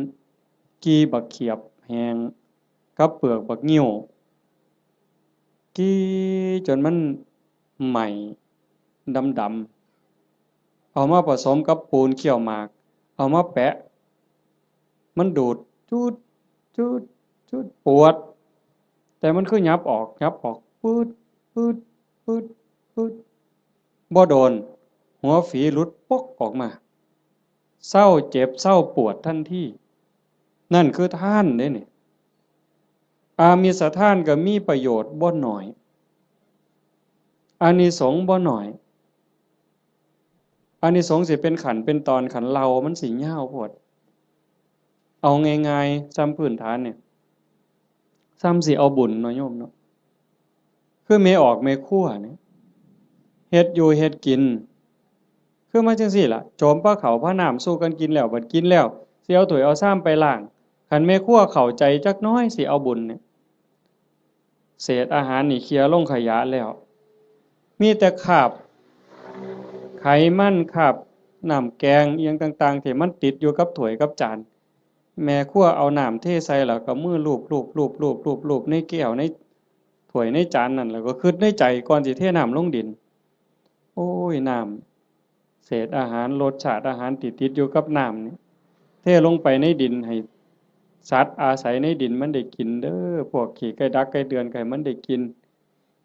กี่บักเขียบแห้งกับเปลือกบักงิ้ว กี่จนมันไหม้ดำๆ เอามาผสมกับปูนเคี่ยวหมาก เอามาแปะ มันดูด จูด จูด จูด ปวด แต่มันคือหยับออก หยับออก ปื๊ด ปื๊ด ปื๊ด ปื๊ด บ่โดน หัวฝีหลุดปกออกมา เซาเจ็บ เซาปวดทันที นั่นคือทานเด้นี่ อามิสทานก็มีประโยชน์บ่น้อย อานิสงส์บ่น้อย อานิสงส์สิเป็นขั้นเป็นตอน คันเล่ามันสิยาวโพด เอาง่ายๆ ส่ำพื้นฐานเนี่ย ส่ำสิเอาบุญเนาะโยมเนาะ คือแม่ออกแม่ครัวเนี่ย เฮ็ดอยู่เฮ็ดกิน คือมาจั่งซี้ล่ะ โจมพาข้าวพาน้ำสู่กันกินแล้ว บัดกินแล้ว สิเอาถ้วยเอาชามไปล้าง ไผ คันแม่ครัวเข้าใจจักหน่อยสิเอาบุญเนี่ย เศษอาหารนี่เคลียร์ลงขยะแล้ว มีแต่คราบไขมัน คราบน้ำแกงอิหยังต่างๆ ที่มันติดอยู่กับถ้วยกับจาน แม่ครัวเอาน้ำเทใส่แล้วก็มือลูบลูบลูบลูบลูบลูบในแก้วในถ้วยในจานนั่น แล้วก็คิดในใจก่อนสิเทน้ำลงดิน โอ้ย น้ำ เศษอาหาร รสชาติอาหารที่ติดอยู่กับน้ำนี่ เทลงไปในดินให้สัตว์อาศัยในดินมันได้กินเด้อ พวกขี้ไก่ดักไก่เดือนก็ให้มันได้กิน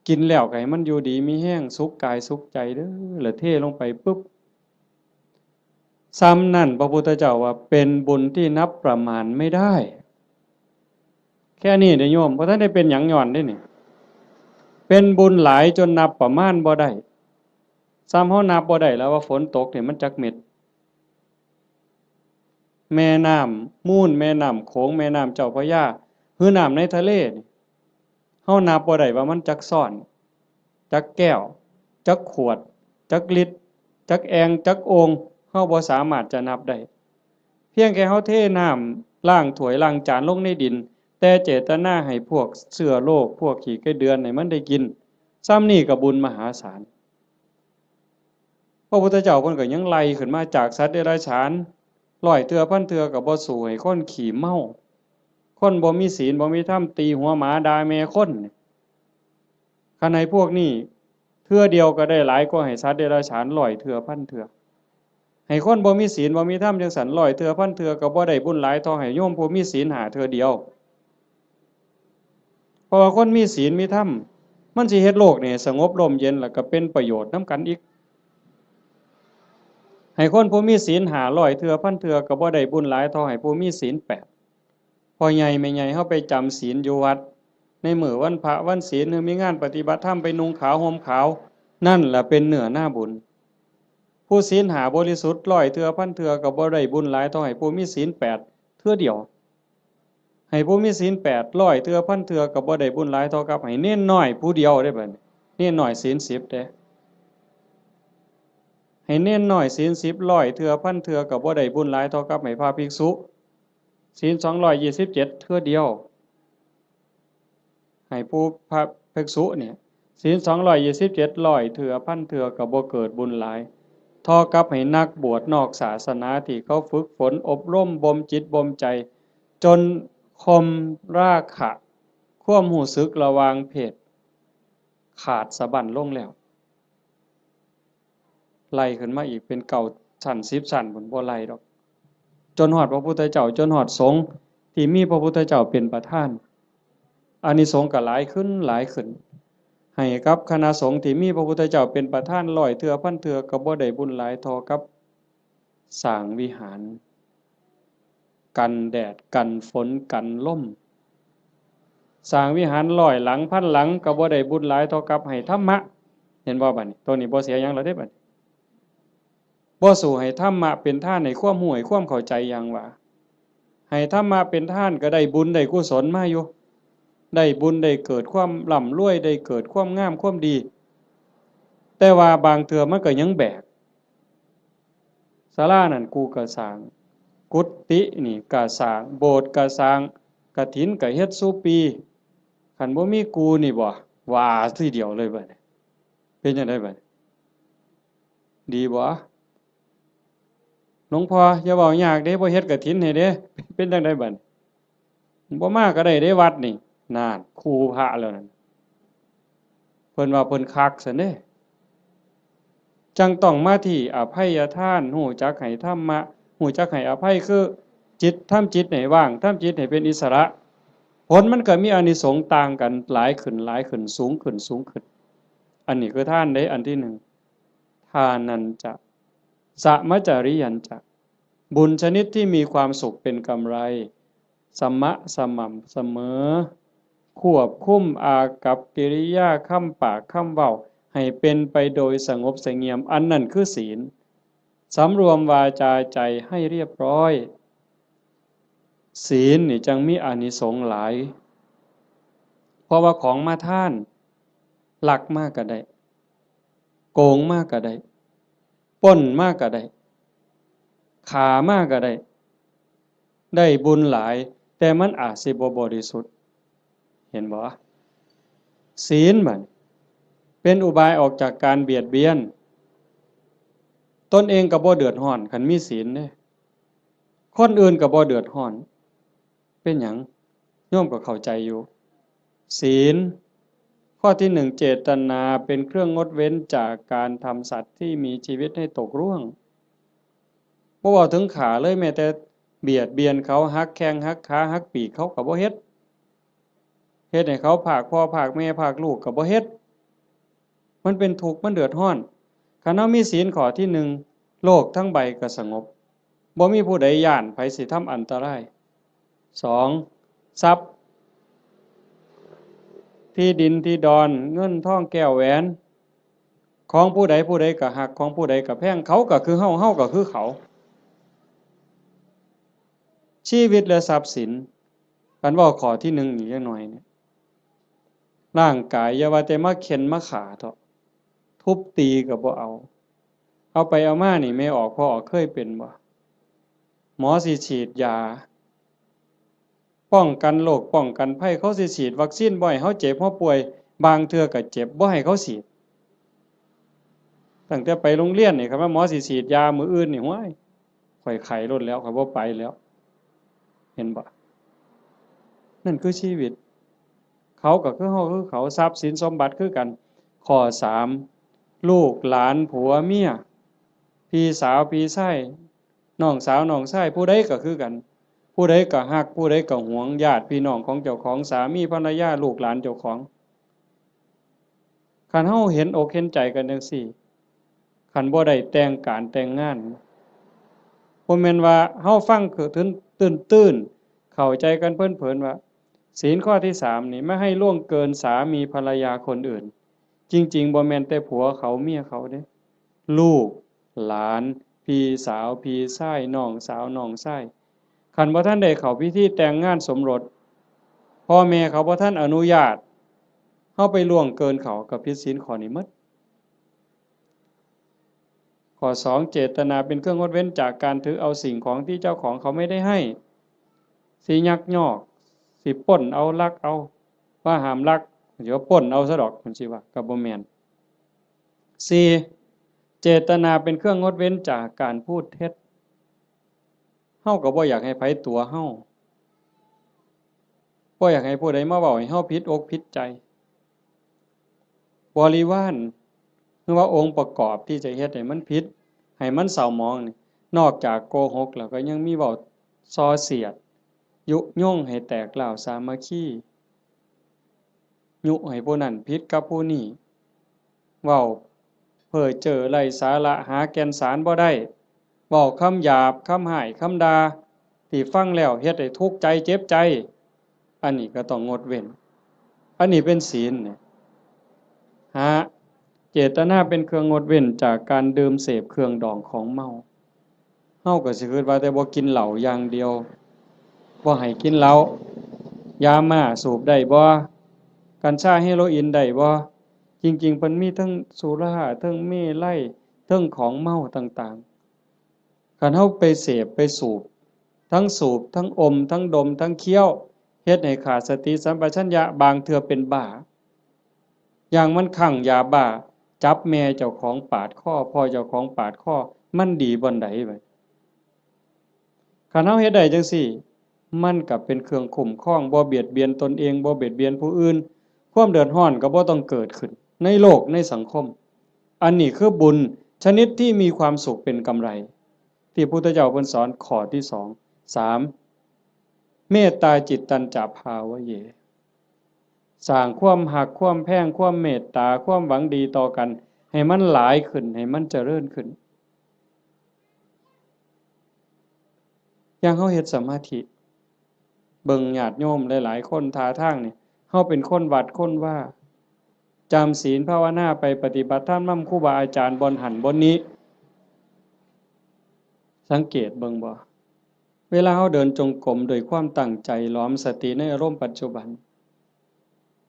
กินแล้วก็ให้มันอยู่ดีมีแฮง สุขกายสุขใจเด้อ แล้วเทลงไปปุ๊บ ส่ำนั่นพระพุทธเจ้าว่าเป็นบุญที่นับประมาณไม่ได้ แค่นี้เด้อโยม บ่ทันได้เป็นหยังย้อนเด้นี่ เป็นบุญหลายจนนับประมาณบ่ได้ ส่ำเฮานับบ่ได้แล้วว่าฝนตกนี่มันจักเม็ด แม่น้ำมูล แม่น้ำโขง แม่น้ำเจ้าพระยา หรือน้ำในทะเลนี่ เฮานับบ่ได้ว่ามันจักซ้อน จักแก้ว จักขวด จักลิตร จักแอ่ง จักโอ่ง เฮาบ่สามารถจะนับได้ เพียงแค่เฮาเทน้ำล้างถ้วยล้างจานลงในดิน แต่เจตนาให้พวกเชื้อโรค พวกขี้ไก่เดือนให้มันได้กิน ส่ำนี่ก็บุญมหาศาล พระพุทธเจ้าเพิ่นก็ยังไล่ขึ้นมาจากสัตว์เดรัจฉาน ร้อยเทื่อพันเทื่อก็บ่สู้ให้คนขี้เมา คนบ่มีศีลบ่มีธรรม ตีหัวหมาด่าแม่คน คันให้พวกนี้เทื่อเดียวก็ได้หลายกว่าให้สัตว์เดรัจฉานร้อยเทื่อพันเทื่อ ให้คนบ่มีศีลบ่มีธรรมจังซั่นร้อยเทื่อพันเทื่อก็บ่ได้บุญหลายเท่าให้โยมผู้มีศีลห้าเทื่อเดียว เพราะว่าคนมีศีลมีธรรม มันสิเฮ็ดโลกนี่สงบร่มเย็น แล้วก็เป็นประโยชน์นำกันอีก ให้คนผู้มีศีลห้าร้อยเทื่อพันเทื่อก็บ่ได้บุญหลายเท่าให้ผู้มีศีลแปด พ่อใหญ่แม่ใหญ่เฮาไปจำศีลอยู่วัด ในมื้อวันพระวันศีล หรือมีงานปฏิบัติธรรมไปนุ่งขาวห่มขาว นั่นแหละเป็นเนื้อนาบุญ ผู้ศีลห้าบริสุทธิ์ร้อยเทื่อพันเทื่อก็บ่ได้บุญหลายเท่าให้ผู้มีศีลแปดเทื่อเดียว ให้ผู้มีศีลแปดร้อยเทื่อพันเทื่อก็บ่ได้บุญหลายเท่ากับให้เณรน้อยผู้เดียวเด้บัดนี้ เณรน้อยศีลสิบเด้ ให้เณรน้อยศีลสิบร้อยเทื่อพันเทื่อก็บ่ได้บุญหลายเท่ากับให้พระภิกษุ ศีลสองร้อยยี่สิบเจ็ดเทื่อเดียว ให้ผู้พระภิกษุเนี่ย ศีลสองร้อยยี่สิบเจ็ดร้อยเทื่อพันเทื่อก็บ่เกิดบุญหลาย เท่ากับให้นักบวชนอกศาสนาที่เขาฝึกฝนอบรมบ่มจิตบ่มใจ จนข่มราคะ ความรู้สึกระหว่างเพศ ขาดสะบั้นลงแล้ว ไล่ขึ้นมาอีกเป็นเก้าชั้นสิบชั้นพุ้น บ่ไล่ดอก จนฮอดพระพุทธเจ้า จนฮอดสงฆ์ที่มีพระพุทธเจ้าเป็นประธาน อานิสงส์ก็หลายขึ้นหลายขึ้น ให้กับคณะสงฆ์ที่มีพระพุทธเจ้าเป็นประธานร้อยเทื่อพันเทื่อก็บ่ได้บุญหลายเท่ากับสร้างวิหาร กันแดดกันฝนกันลม สร้างวิหารร้อยหลังพันหลังก็บ่ได้บุญหลายเท่ากับให้ธรรมะ เห็นบ่บัดนี้ ตัวนี้บ่เสียหยังแล้วเด้บัดนี้ บ่สู้ให้ธรรมะเป็นทาน ให้ความรู้ให้ความเข้าใจอย่างว่า ให้ธรรมะเป็นทานก็ได้บุญได้กุศลมาอยู่ ได้บุญได้เกิดความร่ำรวย ได้เกิดความงามความดี แต่ว่าบางเทื่อมันก็ยังแบก ศาลานั่นกูก็สร้าง กุฏินี่ก็สร้าง โบสถ์ก็สร้าง กฐินก็เฮ็ดซุปี คันบ่มีกูนี่บ่ ว่าทีเดียวเลยบัดนี้ เป็นจั่งใดบัดนี้ ดีบ่ หลวงพ่ออย่าเว้ายากเด้ บ่เฮ็ดกฐินให้เด้ เป็นจั่งใดบัดนี้ บ่มาก็ได้เด้วัดนี่ นั่น คู่พระแล้วนั่น เพิ่นว่าเพิ่นคักซั่นเด้ จั่งต้องมาที่อภัยทาน รู้จักให้ธรรมะ รู้จักให้อภัย คือจิต ทำจิตให้ว่าง ทำจิตให้เป็นอิสระ ผลมันก็มีอานิสงส์ต่างกัน หลายขึ้น หลายขึ้น สูงขึ้น สูงขึ้น อันนี้คือทานเด้ อันที่หนึ่ง ทานัญจะ สะมะจาริยัญจะ บุญชนิดที่มีความสุขเป็นกำไร สมะ สม่ำเสมอ ควบคุมอากัปกิริยา คำปาก คำเว้า ให้เป็นไปโดยสงบเสงี่ยม อันนั้นคือศีล สำรวมวาจาใจให้เรียบร้อย ศีลนี่จั่งมีอานิสงส์หลาย เพราะว่าของมาทาน ลักมาก็ได้ โกงมาก็ได้ ปล้นมาก็ได้ ฆ่ามาก็ได้ ได้บุญหลาย แต่มันอาจสิบ่บริสุทธิ์ เห็นบ่ ศีลบัดเป็นอุบายออกจากการเบียดเบียน ตนเองก็บ่เดือดร้อน คันมีศีลเด้ คนอื่นก็บ่เดือดร้อน เป็นหยัง โยมก็เข้าใจอยู่ ศีล ข้อที่หนึ่ง เจตนาเป็นเครื่องงดเว้นจากการทำสัตว์ที่มีชีวิตให้ตกร่วง บ่เว้าถึงฆ่าเลย แม้แต่เบียดเบียนเขา หักแข้งหักขา หักปีกเขาก็บ่เฮ็ด เฮ็ดให้เขาพรากพ่อพรากแม่พรากลูกก็บ่เฮ็ด มันเป็นทุกข์ มันเดือดร้อน คันเฮามีศีลข้อที่หนึ่ง โลกทั้งใบก็สงบ บ่มีผู้ใดย้านไผสิทำอันตราย สอง ทรัพย์ ที่ดินที่ดอน เงินทองแก้วแหวน ของผู้ใดผู้ใดก็ฮัก ของผู้ใดก็แพง เขาก็คือเฮา เฮาก็คือเขา ชีวิตและทรัพย์สิน คันเว้าข้อที่หนึ่งอีกจักหน่อยเนี่ย ร่างกายอย่าว่าแต่มาเฆ็่นมาฆ่าเถาะ ทุบตีก็บ่เอา เอาไปเอามานี่ แม่ออกพ่อออกเคยเป็นบ่ หมอสิฉีดยา ป้องกันโรคป้องกันภัย เขาสิฉีดวัคซีนบ่ให้เฮาเจ็บเฮาป่วย บางเทื่อก็เจ็บ บ่ให้เขาฉีด ตั้งแต่ไปโรงเรียนนี่ คันว่าหมอสิฉีดยามื้ออื่นนี่ ห้วย ข้อยไข้โลดแล้ว ข้อยบ่ไปแล้ว เห็นบ่ นั่นคือชีวิต เขาก็คือเฮาคือเขา ทรัพย์สินสมบัติคือกัน ข้อสาม ลูกหลานผัวเมีย พี่สาวพี่ชาย น้องสาวน้องชาย ผู้ใดก็คือกัน ผู้ใดก็ฮัก ผู้ใดก็หวง ญาติพี่น้องของเจ้าของ สามีภรรยา ลูกหลานเจ้าของ คันเฮาเห็นอกเห็นใจกันจั่งซี้ คันบ่ได้แต่งการแต่งงาน บ่แม่นว่าเฮาฟังคือตื้นๆ เข้าใจกันเพลินๆ ว่า ศีลข้อที่สามนี่ ไม่ให้ล่วงเกินสามีภรรยาคนอื่น จริงๆ บ่แม่นแต่ผัวเขาเมียเขาเด้ ลูก หลาน พี่สาว พี่ชาย น้องสาว น้องชาย คันบ่ทันได้เข้าพิธีแต่งงานสมรส พ่อแม่เขาบ่ทันอนุญาต เฮาไปล่วงเกินเขา ก็ผิดศีลข้อนี้หมด ข้อสอง เจตนาเป็นเครื่องงดเว้นจากการถือเอาสิ่งของที่เจ้าของเขาไม่ได้ให้ สิยักยอก สิปล้นเอา ลักเอา ว่าห้ามลัก เดี๋ยวปล้นเอาซะดอก มันสิว่า ก็บ่แม่น สี่ เจตนาเป็นเครื่องงดเว้นจากการพูดเท็จ เฮาก็บ่อยากให้ไผตั๋วเฮา บ่อยากให้ผู้ใดมาเว้าให้เฮาผิดอกผิดใจ บริวาร หรือว่าองค์ประกอบที่จะเฮ็ดให้มันผิด ให้มันเศร้าหมองนี่ นอกจากโกหกแล้วก็ยังมีเว้าส่อเสียด ยุยงให้แตกร้าวสามัคคี ยุให้ผู้นั้นผิดกับผู้นี้ เว้าเพ้อเจ้อไร้สาระ หาแก่นสารบ่ได้ เว้าคำหยาบ คำฮ้าย คำด่า ที่ฟังแล้วเฮ็ดให้ทุกข์ใจ เจ็บใจ อันนี้ก็ต้องงดเว้น อันนี้เป็นศีลเนี่ย ห้า เจตนาเป็นเครื่องงดเว้นจากการดื่มเสพเครื่องดองของเมา เฮาก็สิคิดว่าแต่บ่กินเหล้าอย่างเดียว บ่ให้กินเหล้า ยาม่าสูบได้บ่ กัญชาเฮโรอีนได้บ่ จริงๆ เพิ่นมีทั้งสุรา ทั้งเมรัย ทั้งของเมาต่างๆ คันเฮาไปเสพไปสูบ ทั้งสูบ ทั้งอม ทั้งดม ทั้งเคี้ยว เฮ็ดให้ขาดสติสัมปชัญญะ บางเทื่อเป็นบ้า อย่างมันคลั่งยาบ้า จับแม่เจ้าของปาดคอ พ่อเจ้าของปาดคอ มันดีบ่อนใดบัด คันเฮาเฮ็ดได้จั่งซี้ มันก็เป็นเครื่องคุ้มครอง บ่เบียดเบียนตนเอง บ่เบียดเบียนผู้อื่น ความเดือดร้อนก็บ่ต้องเกิดขึ้น ในโลก ในสังคม อันนี้คือบุญชนิดที่มีความสุขเป็นกำไร ที่พุทธเจ้าเพิ่นสอนข้อที่สอง สาม เมตตาจิตตัญจะภาวะเย สร้างความฮัก ความแพง ความเมตตา ความหวังดีต่อกัน ให้มันหลายขึ้น ให้มันเจริญขึ้น อย่างเฮาเฮ็ดสมาธิ เบิ่งญาติโยมหลายๆ คนท่าทางนี่ เฮาเป็นคนวัดคนวา จำศีลภาวนาไป ปฏิบัติธรรมนำครูบาอาจารย์บ่อนหั้นบ่อนนี้ สังเกตเบิ่งบ่ เวลาเฮาเดินจงกรมด้วยความตั้งใจ หลอมสติในอารมณ์ปัจจุบัน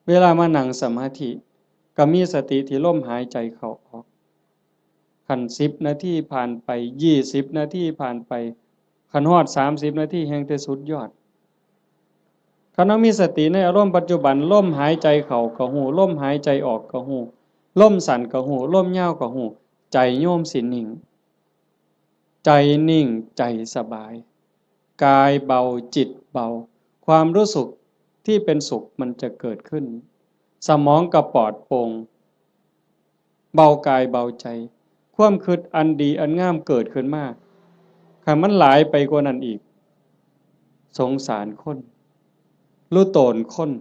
เวลามานั่งสมาธิ ก็มีสติที่ลมหายใจเข้าออก คันสิบนาทีผ่านไป ยี่สิบนาทีผ่านไป คันฮอดสามสิบนาทีแฮ่งแต่สุดยอด คันเฮามีสติในอารมณ์ปัจจุบัน ลมหายใจเข้าก็ฮู้ ลมหายใจออกก็ฮู้ ลมสั้นก็ฮู้ ลมยาวก็ฮู้ ใจโยมสินิ่ง ใจนิ่ง ใจสบาย กายเบา จิตเบา ความรู้สึกที่เป็นสุขมันจะเกิดขึ้น สมองก็ปลอดโปร่ง เบากายเบาใจ ความคิดอันดีอันงามเกิดขึ้นมา คันมันหลายไปกว่านั้นอีก สงสารคน รู้ตนคน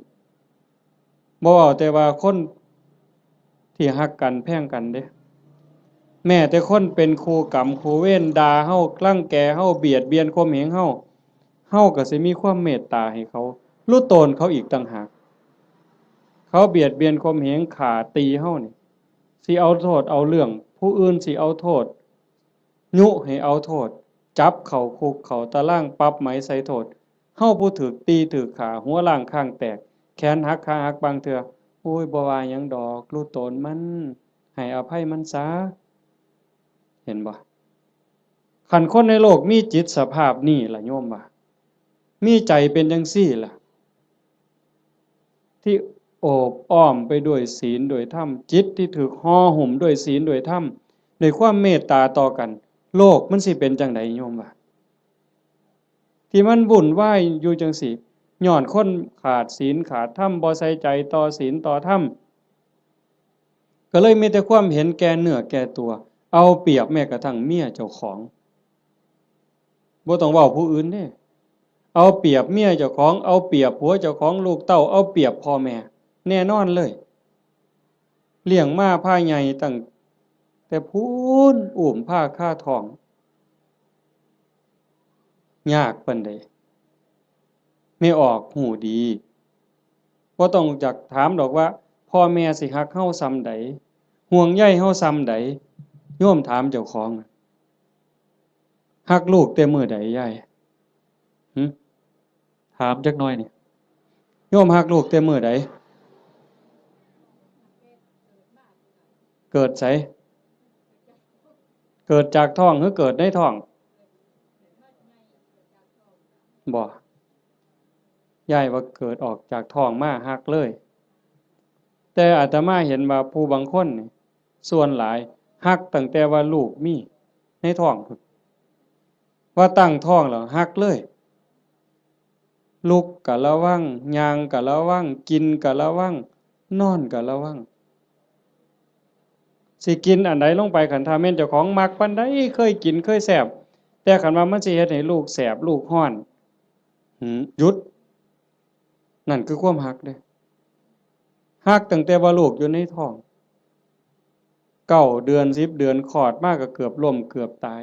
บ่เว้าแต่ว่าคนที่ฮักกันแพงกันเด้ แม้แต่คนเป็นคู่กรรมคู่เวร ด่าเฮา รังแกเฮา เบียดเบียนข่มเหงเฮา เฮาก็สิมีความเมตตาให้เขา รู้ตนเขาอีกต่างหาก เขาเบียดเบียนข่มเหง ฆ่าตีเฮานี่ สิเอาโทษเอาเรื่อง ผู้อื่นสิเอาโทษ ยุให้เอาโทษ จับเข้าคุกเข้าตาราง ปรับไหมใส่โทษ เฮาผู้ถูกตีถูกฆ่า หัวล้างคางแตก แขนหักขาหักบางเทื่อ โอ้ย บ่ว่าหยังดอก รู้ตนมัน ให้อภัยมันซะ เห็นบ่ คันคนในโลกมีจิตสภาพนี้ล่ะโยมว่า มีใจเป็นจังซี่ล่ะ ที่โอบอ้อมไปด้วยศีลด้วยธรรม จิตที่ถูกห่อหุ้มด้วยศีลด้วยธรรม ด้วยความเมตตาต่อกัน โลกมันสิเป็นจังใดโยมว่า ที่มันวุ่นวายอยู่จังซี่ ย้อนคนขาดศีลขาดธรรม บ่ใส่ใจต่อศีลต่อธรรม ก็เลยมีแต่ความเห็นแก่เนื้อแก่ตัว เอาเปรียบแม้กระทั่งเมียเจ้าของ บ่ต้องเว้าผู้อื่นเด้ เอาเปรียบเมียเจ้าของ เอาเปรียบผัวเจ้าของ ลูกเต้า เอาเปรียบพ่อแม่ แน่นอนเลย เลี้ยงมาพาใหญ่ตั้งแต่พู้น อุ้มพาคาท้อง ยากปานใด แม่ออกฮู้ดี บ่ต้องจักถามดอกว่า พ่อแม่สิฮักเฮาส่ำใด ห่วงใยเฮาส่ำใด โยมถามเจ้าของ ฮักลูกแต่มื้อใดยาย หึ ถามจักหน่อยนี่ โยมฮักลูกแต่มื้อใด เกิดไส เกิดจากท้องหรือเกิดในท้อง บ่ ยายว่าเกิดออกจากท้องมาฮักเลย แต่อาตมาเห็นว่าผู้บางคนนี่ ส่วนหลายฮักตั้งแต่ว่าลูกมีในท้องพุ้น ว่าตั้งท้องแล้วฮักเลย ลุกก็ระวัง ย่างก็ระวัง กินก็ระวัง นอนก็ระวัง สิกินอันใดลงไป คันถ้าแม่นเจ้าของมักปานใด เคยกินเคยแซ่บ แต่คันว่ามันสิเฮ็ดให้ลูกแสบลูกร้อน หืม หยุด นั่นคือความฮักเด้ ฮักตั้งแต่ว่าลูกอยู่ในท้อง เก้าเดือน สิบเดือน คลอดมาก็เกือบล้มเกือบตาย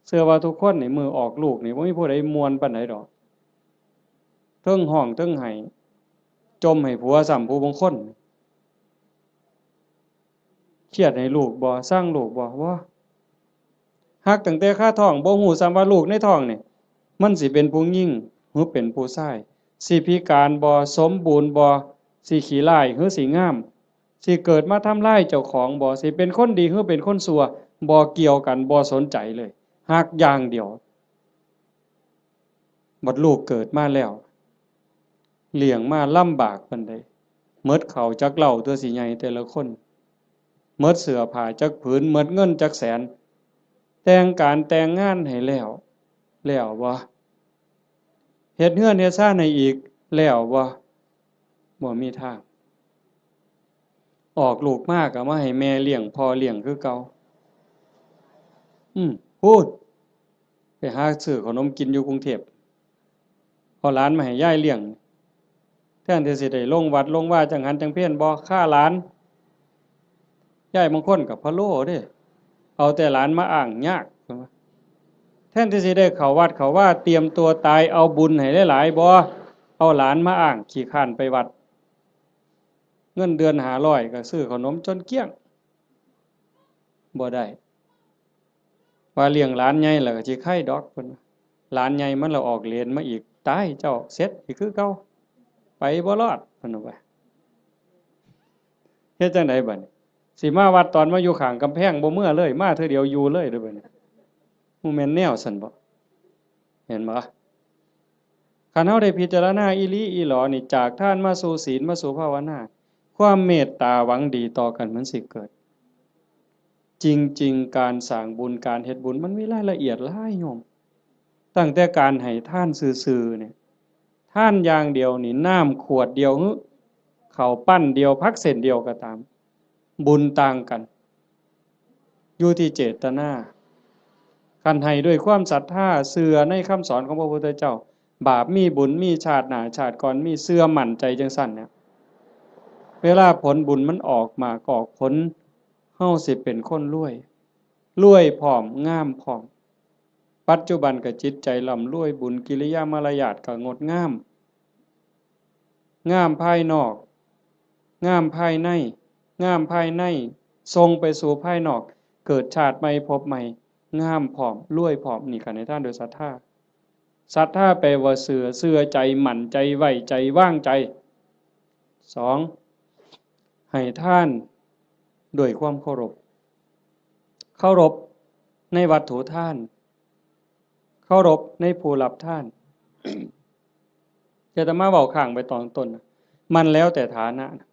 เชื่อว่าทุกคนนี่มื้อออกลูกนี่บ่มีผู้ใดม่วนปานใดดอก เทิงฮ้องเทิงไห้ จ่มให้ผัวซ้ำผู้บางคน เครียดให้ลูกบ่ ซังลูกบ่ บ่ ฮักตั้งแต่คาท้อง บ่ฮู้ซ้ำว่าลูกในท้องนี่ มันสิเป็นผู้หญิงหรือเป็นผู้ชาย สิพิการบ่ สมบูรณ์บ่ สิขี้ร้ายหรือสิงาม สิเกิดมาทำลายเจ้าของบ่ สิเป็นคนดีหรือเป็นคนชั่ว บ่เกี่ยวกัน บ่สนใจเลย ฮักอย่างเดียว บัดลูกเกิดมาแล้ว เลี้ยงมาลำบากปานใด หมดข้าวจักเล่าตัวสิใหญ่แต่ละคน หมดเสื้อผ้าจักผืน หมดเงินจักแสน แต่งการแต่งงานให้แล้ว แล้วบ่ เฮ็ดเฮือนเฮ็ดซานให้อีก แล้วบ่ บ่มีทาง ออกลูกมาก็มาให้แม่เลี้ยงพ่อเลี้ยงคือเก่า อืม พู้น ไปหาซื้อขนมกินอยู่กรุงเทพฯ เอาหลานมาให้ยายเลี้ยง แทนที่สิได้ลงวัดลงวาจังหันจังเพล บ่ ฆ่าหลาน ยายบางคนก็พะโล้เด้ เอาแต่หลานมาอ้างยาก แทนที่สิได้เข้าวัดเข้าวา เตรียมตัวตาย เอาบุญให้หลายๆ บ่ เอาหลานมาอ้าง ขี้คร้านไปวัด เงินเดือนห้าร้อยก็ซื้อขนมจนเกลี้ยง บ่ได้ ว่าเลี้ยงหลานใหญ่แล้วก็สิไคดอก เพิ่นว่า หลานใหญ่มันละออกเหรนมาอีก ตายเจ้า เสร็จอีกคือเก่า ไปบ่รอด เพิ่นว่า เฮ็ดจั่งใดบัดนี้ สิมาวัดตอนมาอยู่ข้างกำแพง บ่เมือเลย มาเทื่อเดียวอยู่เลยเด้อบัดนี้ บ่แม่นแนวซั้นบ่ เห็นบ่ คันเฮาได้พิจารณาอีหลีอีหลอนี่ จากทานมาสู่ศีล มาสู่ภาวนา ความเมตตาหวังดีต่อกันมันสิเกิด จริงๆ การสร้างบุญ การเฮ็ดบุญ มันมีรายละเอียดหลายโยม ตั้งแต่การให้ทานซื่อๆ เนี่ย ทานอย่างเดียวนี่ น้ำขวดเดียวหรือ ข้าวปั้นเดียว ผักเส้นเดียวก็ตาม บุญต่างกัน อยู่ที่เจตนา คันให้ด้วยความศรัทธา เชื่อในคำสอนของพระพุทธเจ้า บาปมีบุญมี ชาติหน้าชาติก่อนมี เชื่อมั่นใจจังซั่นเนี่ย เวลาผลบุญมันออกหมากออกผล เฮาสิเป็นคนรวย รวยพร้อม งามพร้อม ปัจจุบันก็จิตใจร่ำรวย บุญกิริยามารยาทก็งดงาม งามภายนอก งามภายใน งามภายใน ส่งไปสู่ภายนอก เกิดชาติใหม่ภพใหม่ งามพร้อม รวยพร้อม นี่ก็ให้ทานโดยศรัทธา ศรัทธาแปลว่าเชื่อ เชื่อใจ มั่นใจ ไว้ใจ วางใจ สอง ให้ทานด้วยความเคารพ เคารพในวัตถุทาน เคารพในผู้รับทาน อาตมาเว้าค้างไปตอนต้นนะ มันแล้วแต่ฐานะนะ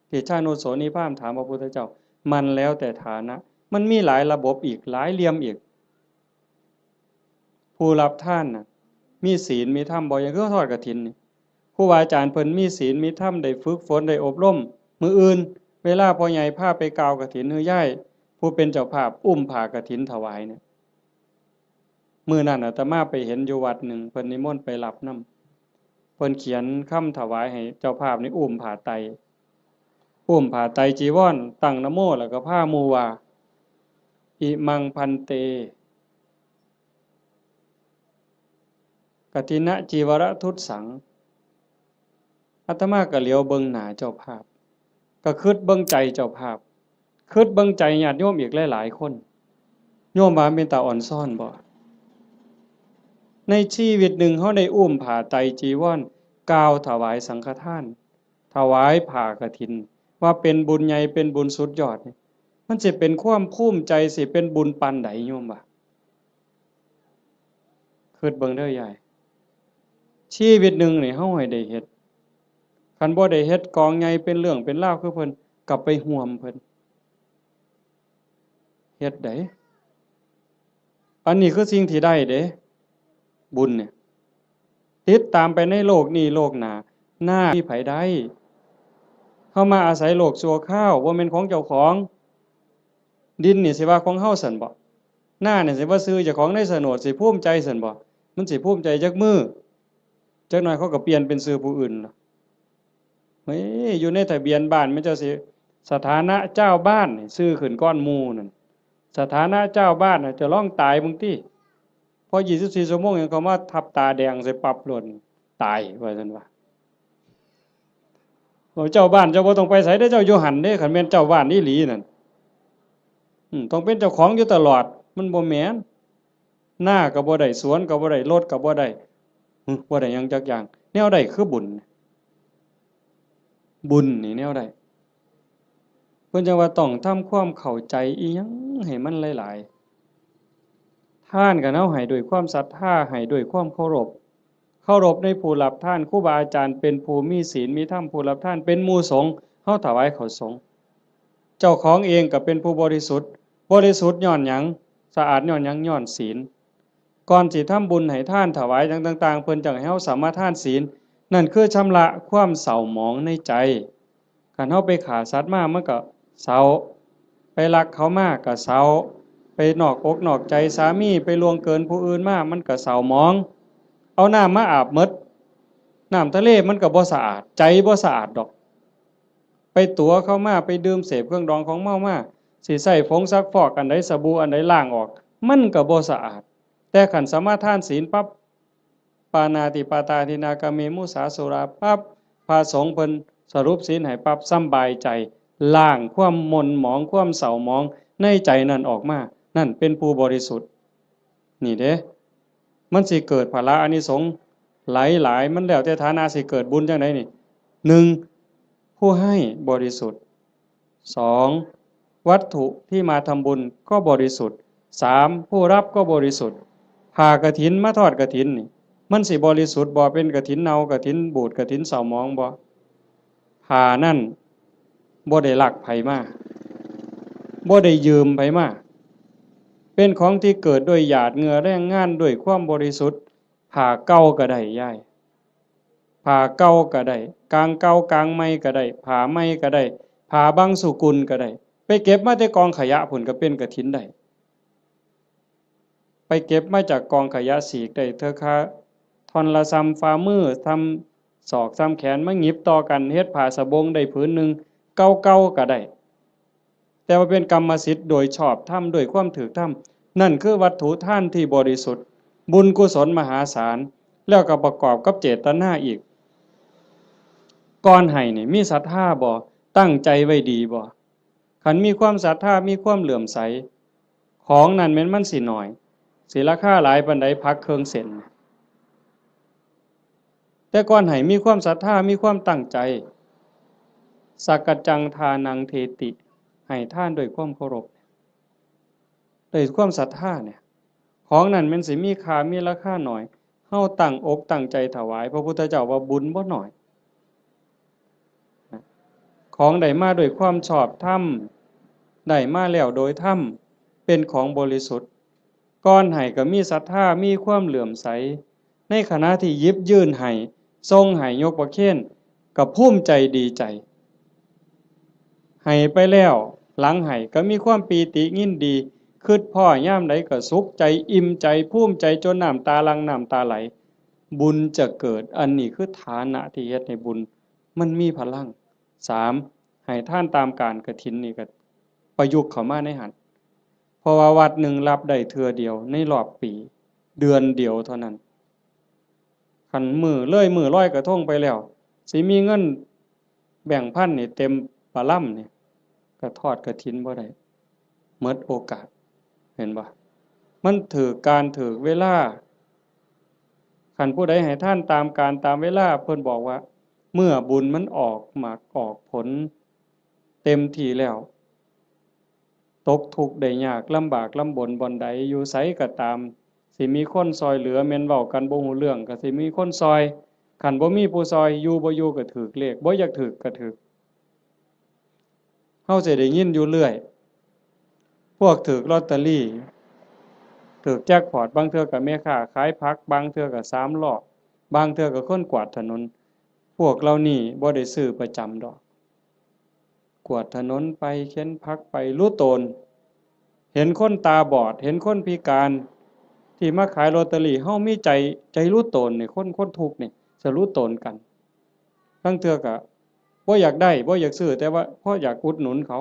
เตชะโนโสนิพามถามพระพุทธเจ้า มันแล้วแต่ฐานะ มันมีหลายระบบอีก หลายเหลี่ยมอีก ผู้รับทานน่ะ มีศีลมีธรรมบ่ อย่างคือทอดกฐินนี่ ครูบาอาจารย์เพิ่นมีศีลมีธรรม ได้ฝึกฝน ได้อบรม มื้ออื่น เวลาพ่อใหญ่พาไปกล่าวกฐิน หรือยายผู้เป็นเจ้าภาพอุ้มผ้ากฐินถวายเนี่ย มื้อนั้นอาตมาไปเห็นอยู่วัดหนึ่ง เพิ่นนิมนต์ไปรับนำ เพิ่นเขียนคำถวายให้เจ้าภาพนี่อุ้มผ้าไตร อุ้มผ้าไตรจีวร ตั้งนะโม แล้วก็พาหมู่ว่า อิมัง ภันเต กฐินะจีวรทุสสัง อาตมาก็เหลียวเบิ่งหน้าเจ้าภาพ ก็คิดเบิ่งใจเจ้าภาพ คิดเบิ่งใจญาติโยมอีกหลายๆ คน โยมว่าเป็นตาอ่อนซ้อนบ่ ในชีวิตหนึ่งเฮาได้อุ้มผ้าไตรจีวร กล่าวถวายสังฆทาน ถวายผ้ากฐิน ว่าเป็นบุญใหญ่ เป็นบุญสุดยอดนี่ มันสิเป็นความภูมิใจ สิเป็นบุญปานใดโยมว่า คิดเบิ่งเด้อยาย ชีวิตหนึ่งนี่เฮาให้ได้เฮ็ด คันบ่ได้เฮ็ดกองใหญ่เป็นเรื่องเป็นราวคือเพิ่น ก็ไปร่วมเพิ่น เฮ็ดได้ อันนี้คือสิ่งที่ได้เด้ บุญเนี่ย ติดตามไปในโลกนี้โลกหน้า นามีไผได้ เฮามาอาศัยโลกชั่วคราว บ่แม่นของเจ้าของ ดินนี่สิว่าของเฮาซั่นบ่ นานี่สิว่าชื่อเจ้าของในโฉนด สิภูมิใจซั่นบ่ มันสิภูมิใจจักมื้อ จักหน่อยเขาก็เปลี่ยนเป็นชื่อผู้อื่นล่ะ เฮ้ย อยู่ในทะเบียนบ้านมันเจ้าสิ สถานะเจ้าบ้านนี่ชื่อขึ้นก่อนหมู่นั่น สถานะเจ้าบ้านน่ะ เจ้าลองตายเบิ่งติ พอยี่สิบสี่ชั่วโมงหยังเขามาทับตาแดงใส่ปั๊บโลด ตายว่าซั่นว่า โอ้ เจ้าบ้านเจ้าบ่ต้องไปไสเด้อ เจ้าอยู่หั่นเด้ คันแม่นเจ้าบ้านอีหลีนั่น อืม ต้องเป็นเจ้าของอยู่ตลอด มันบ่แม่น นาก็บ่ได้ สวนก็บ่ได้ รถก็บ่ได้ หึ บ่ได้หยังจักอย่าง แนวใดคือบุญ บุญนี่แนวใด เพิ่นจั่งว่าต้องทำความเข้าใจอีหยังให้มันหลายๆ ทานก็เฮาให้ด้วยความศรัทธา ให้ด้วยความเคารพ เคารพในผู้รับทาน ครูบาอาจารย์เป็นผู้มีศีลมีธรรม ผู้รับทานเป็นหมู่สงฆ์ เฮาถวายข้าวสงฆ์ เจ้าของเองก็เป็นผู้บริสุทธิ์ บริสุทธิ์ย้อนหยัง สะอาดย้อนหยัง ย้อนศีล ก่อนสิทำบุญให้ทานถวายหยังต่างๆ เพิ่นจั่งให้เฮาสมาทานศีล นั่นคือชำระความเศร้าหมองในใจ คันเฮาไปฆ่าสัตว์มามันก็เศร้า ไปลักเขามาก็เศร้า ไปนอกอกนอกใจสามี ไปล่วงเกินผู้อื่นมา มันก็เศร้าหมอง เอาน้ำมาอาบหมด น้ำทะเลมันก็บ่สะอาด ใจบ่สะอาดดอก ไปตั๋วเข้ามา ไปดื่มเสพเครื่องดองของเมามา สิใช้ผงซักฟอกอันใด สบู่อันใดล้างออก มันก็บ่สะอาด แต่คันสมาทานศีลปั๊บ ปาณาติปาตาทินนากาเมมุสาสุราปั๊บ พระสงฆ์เพิ่นสรุปศีลให้ปั๊บ สำบายใจ ล้างความหม่นหมอง ความเศร้าหมองในใจนั่นออกมา นั่นเป็นผู้บริสุทธิ์ นี่เด้ มันสิเกิดผละอานิสงส์หลายๆ มันแล้วแต่ฐานะสิเกิดบุญจั่งใดนี่ หนึ่ง ผู้ให้บริสุทธิ์ สอง วัตถุที่มาทำบุญก็บริสุทธิ์ สาม ผู้รับก็บริสุทธิ์ ผ้ากฐินมาทอดกฐินนี่ มันสิบริสุทธิ์บ่ เป็นกฐินเน่า กฐินบูด กฐินเศร้าหมองบ่ ผ้านั่นบ่ได้ลักไผมา บ่ได้ยืมไผมา เป็นของที่เกิดด้วยหยาดเหงื่อแรงงาน ด้วยความบริสุทธิ์ ผ้าเก่าก็ได้ยาย ผ้าเก่าก็ได้ กางเก่ากางใหม่ก็ได้ ผ้าใหม่ก็ได้ ผ้าบางสุกุลก็ได้ ไปเก็บมาแต่กองขยะพุ้นก็เป็นกฐินได้ ไปเก็บมาจากกองขยะ สีกได้เทื่อคาท่อนละส่ำฝ่ามือ ส่ำศอก ส่ำแขน มาหยิบต่อกันเฮ็ดผ้าสบงได้ผืนหนึ่ง เก่าๆก็ได้ แต่ว่าเป็นกรรมสิทธิ์โดยชอบธรรม ด้วยความถูกธรรม นั่นคือวัตถุทานที่บริสุทธิ์ บุญกุศลมหาศาล แล้วก็ประกอบกับเจตนาอีก ก่อนให้นี่มีศรัทธาบ่ ตั้งใจไว้ดีบ่ คันมีความศรัทธา มีความเลื่อมใส ของนั่นแม่นมันสิน้อย สิราคาหลายปานใด ผักเครื่องเส้น แต่ก่อนให้มีความศรัทธา มีความตั้งใจ สักกัจจังทานังเทติ ให้ทานด้วยความเคารพ ด้วยความศรัทธาเนี่ย ของนั่นแม่นสิมีค่า มีราคาน้อย เฮาตั้งอกตั้งใจถวาย พระพุทธเจ้าว่าบุญบ่น้อย ของได้มาด้วยความชอบธรรม ได้มาแล้วโดยธรรม เป็นของบริสุทธิ์ ก่อนให้ก็มีศรัทธา มีความเลื่อมใส ในขณะที่หยิบยื่นให้ ส่งให้ ยกประเคน ก็ภูมิใจดีใจ ให้ไปแล้ว หลังให้ก็มีความปีติยินดี คิดพ้อยามใดก็สุขใจ อิ่มใจ ภูมิใจ จนน้ำตาหลั่ง น้ำตาไหล บุญจะเกิด อันนี้คือฐานะที่เฮ็ดให้บุญมันมีพลัง สาม ให้ทานตามกาลกฐินนี่ก็ประยุกต์เข้ามาในหั้น เพราะว่าวัดหนึ่งรับได้เทื่อเดียวในรอบปี เดือนเดียวเท่านั้น คันมื้อเลยมื้อลอยกระทงไปแล้ว สิมีเงินแบงค์พันนี่เต็มปะลำนี่ ก็ทอดกฐินบ่ได้ หมดโอกาส เห็นบ่ มันถูกกาลถูกเวลา คันผู้ใดให้ทานตามกาลตามเวลา เพิ่นบอกว่า เมื่อบุญมันออกหมากออกผลเต็มที่แล้ว ตกทุกข์ได้ยาก ลำบากลำบนบ่อนใด อยู่ไสก็ตาม สิมีคนซ่อยเหลือ แม่นเว้ากันบ่ฮู้เรื่องก็สิมีคนซ่อย คันบ่มีผู้ซ่อย อยู่บ่อยู่ก็ถูกเลข บ่อยากถูกก็ถูก เฮาสิได้ยินอยู่เรื่อย พวกถูกลอตเตอรี่ ถูกแจ็คพอต บางเทื่อก็แม่ค้าขายผัก บางเทื่อก็สามล้อ บางเทื่อก็คนกวาดถนน พวกเหล่านี้บ่ได้ซื้อประจำดอก กวาดถนนไป เข็นผักไป หลู่ตน เห็นคนตาบอด เห็นคนพิการ ที่มาขายลอตเตอรี่ เฮามีใจ ใจหลู่ตนนี่ คน คนทุกข์นี่ จะหลู่ตนกัน ลางเทื่อก็บ่อยากได้ บ่อยากซื้อ แต่ว่าพออยากอุดหนุนเขา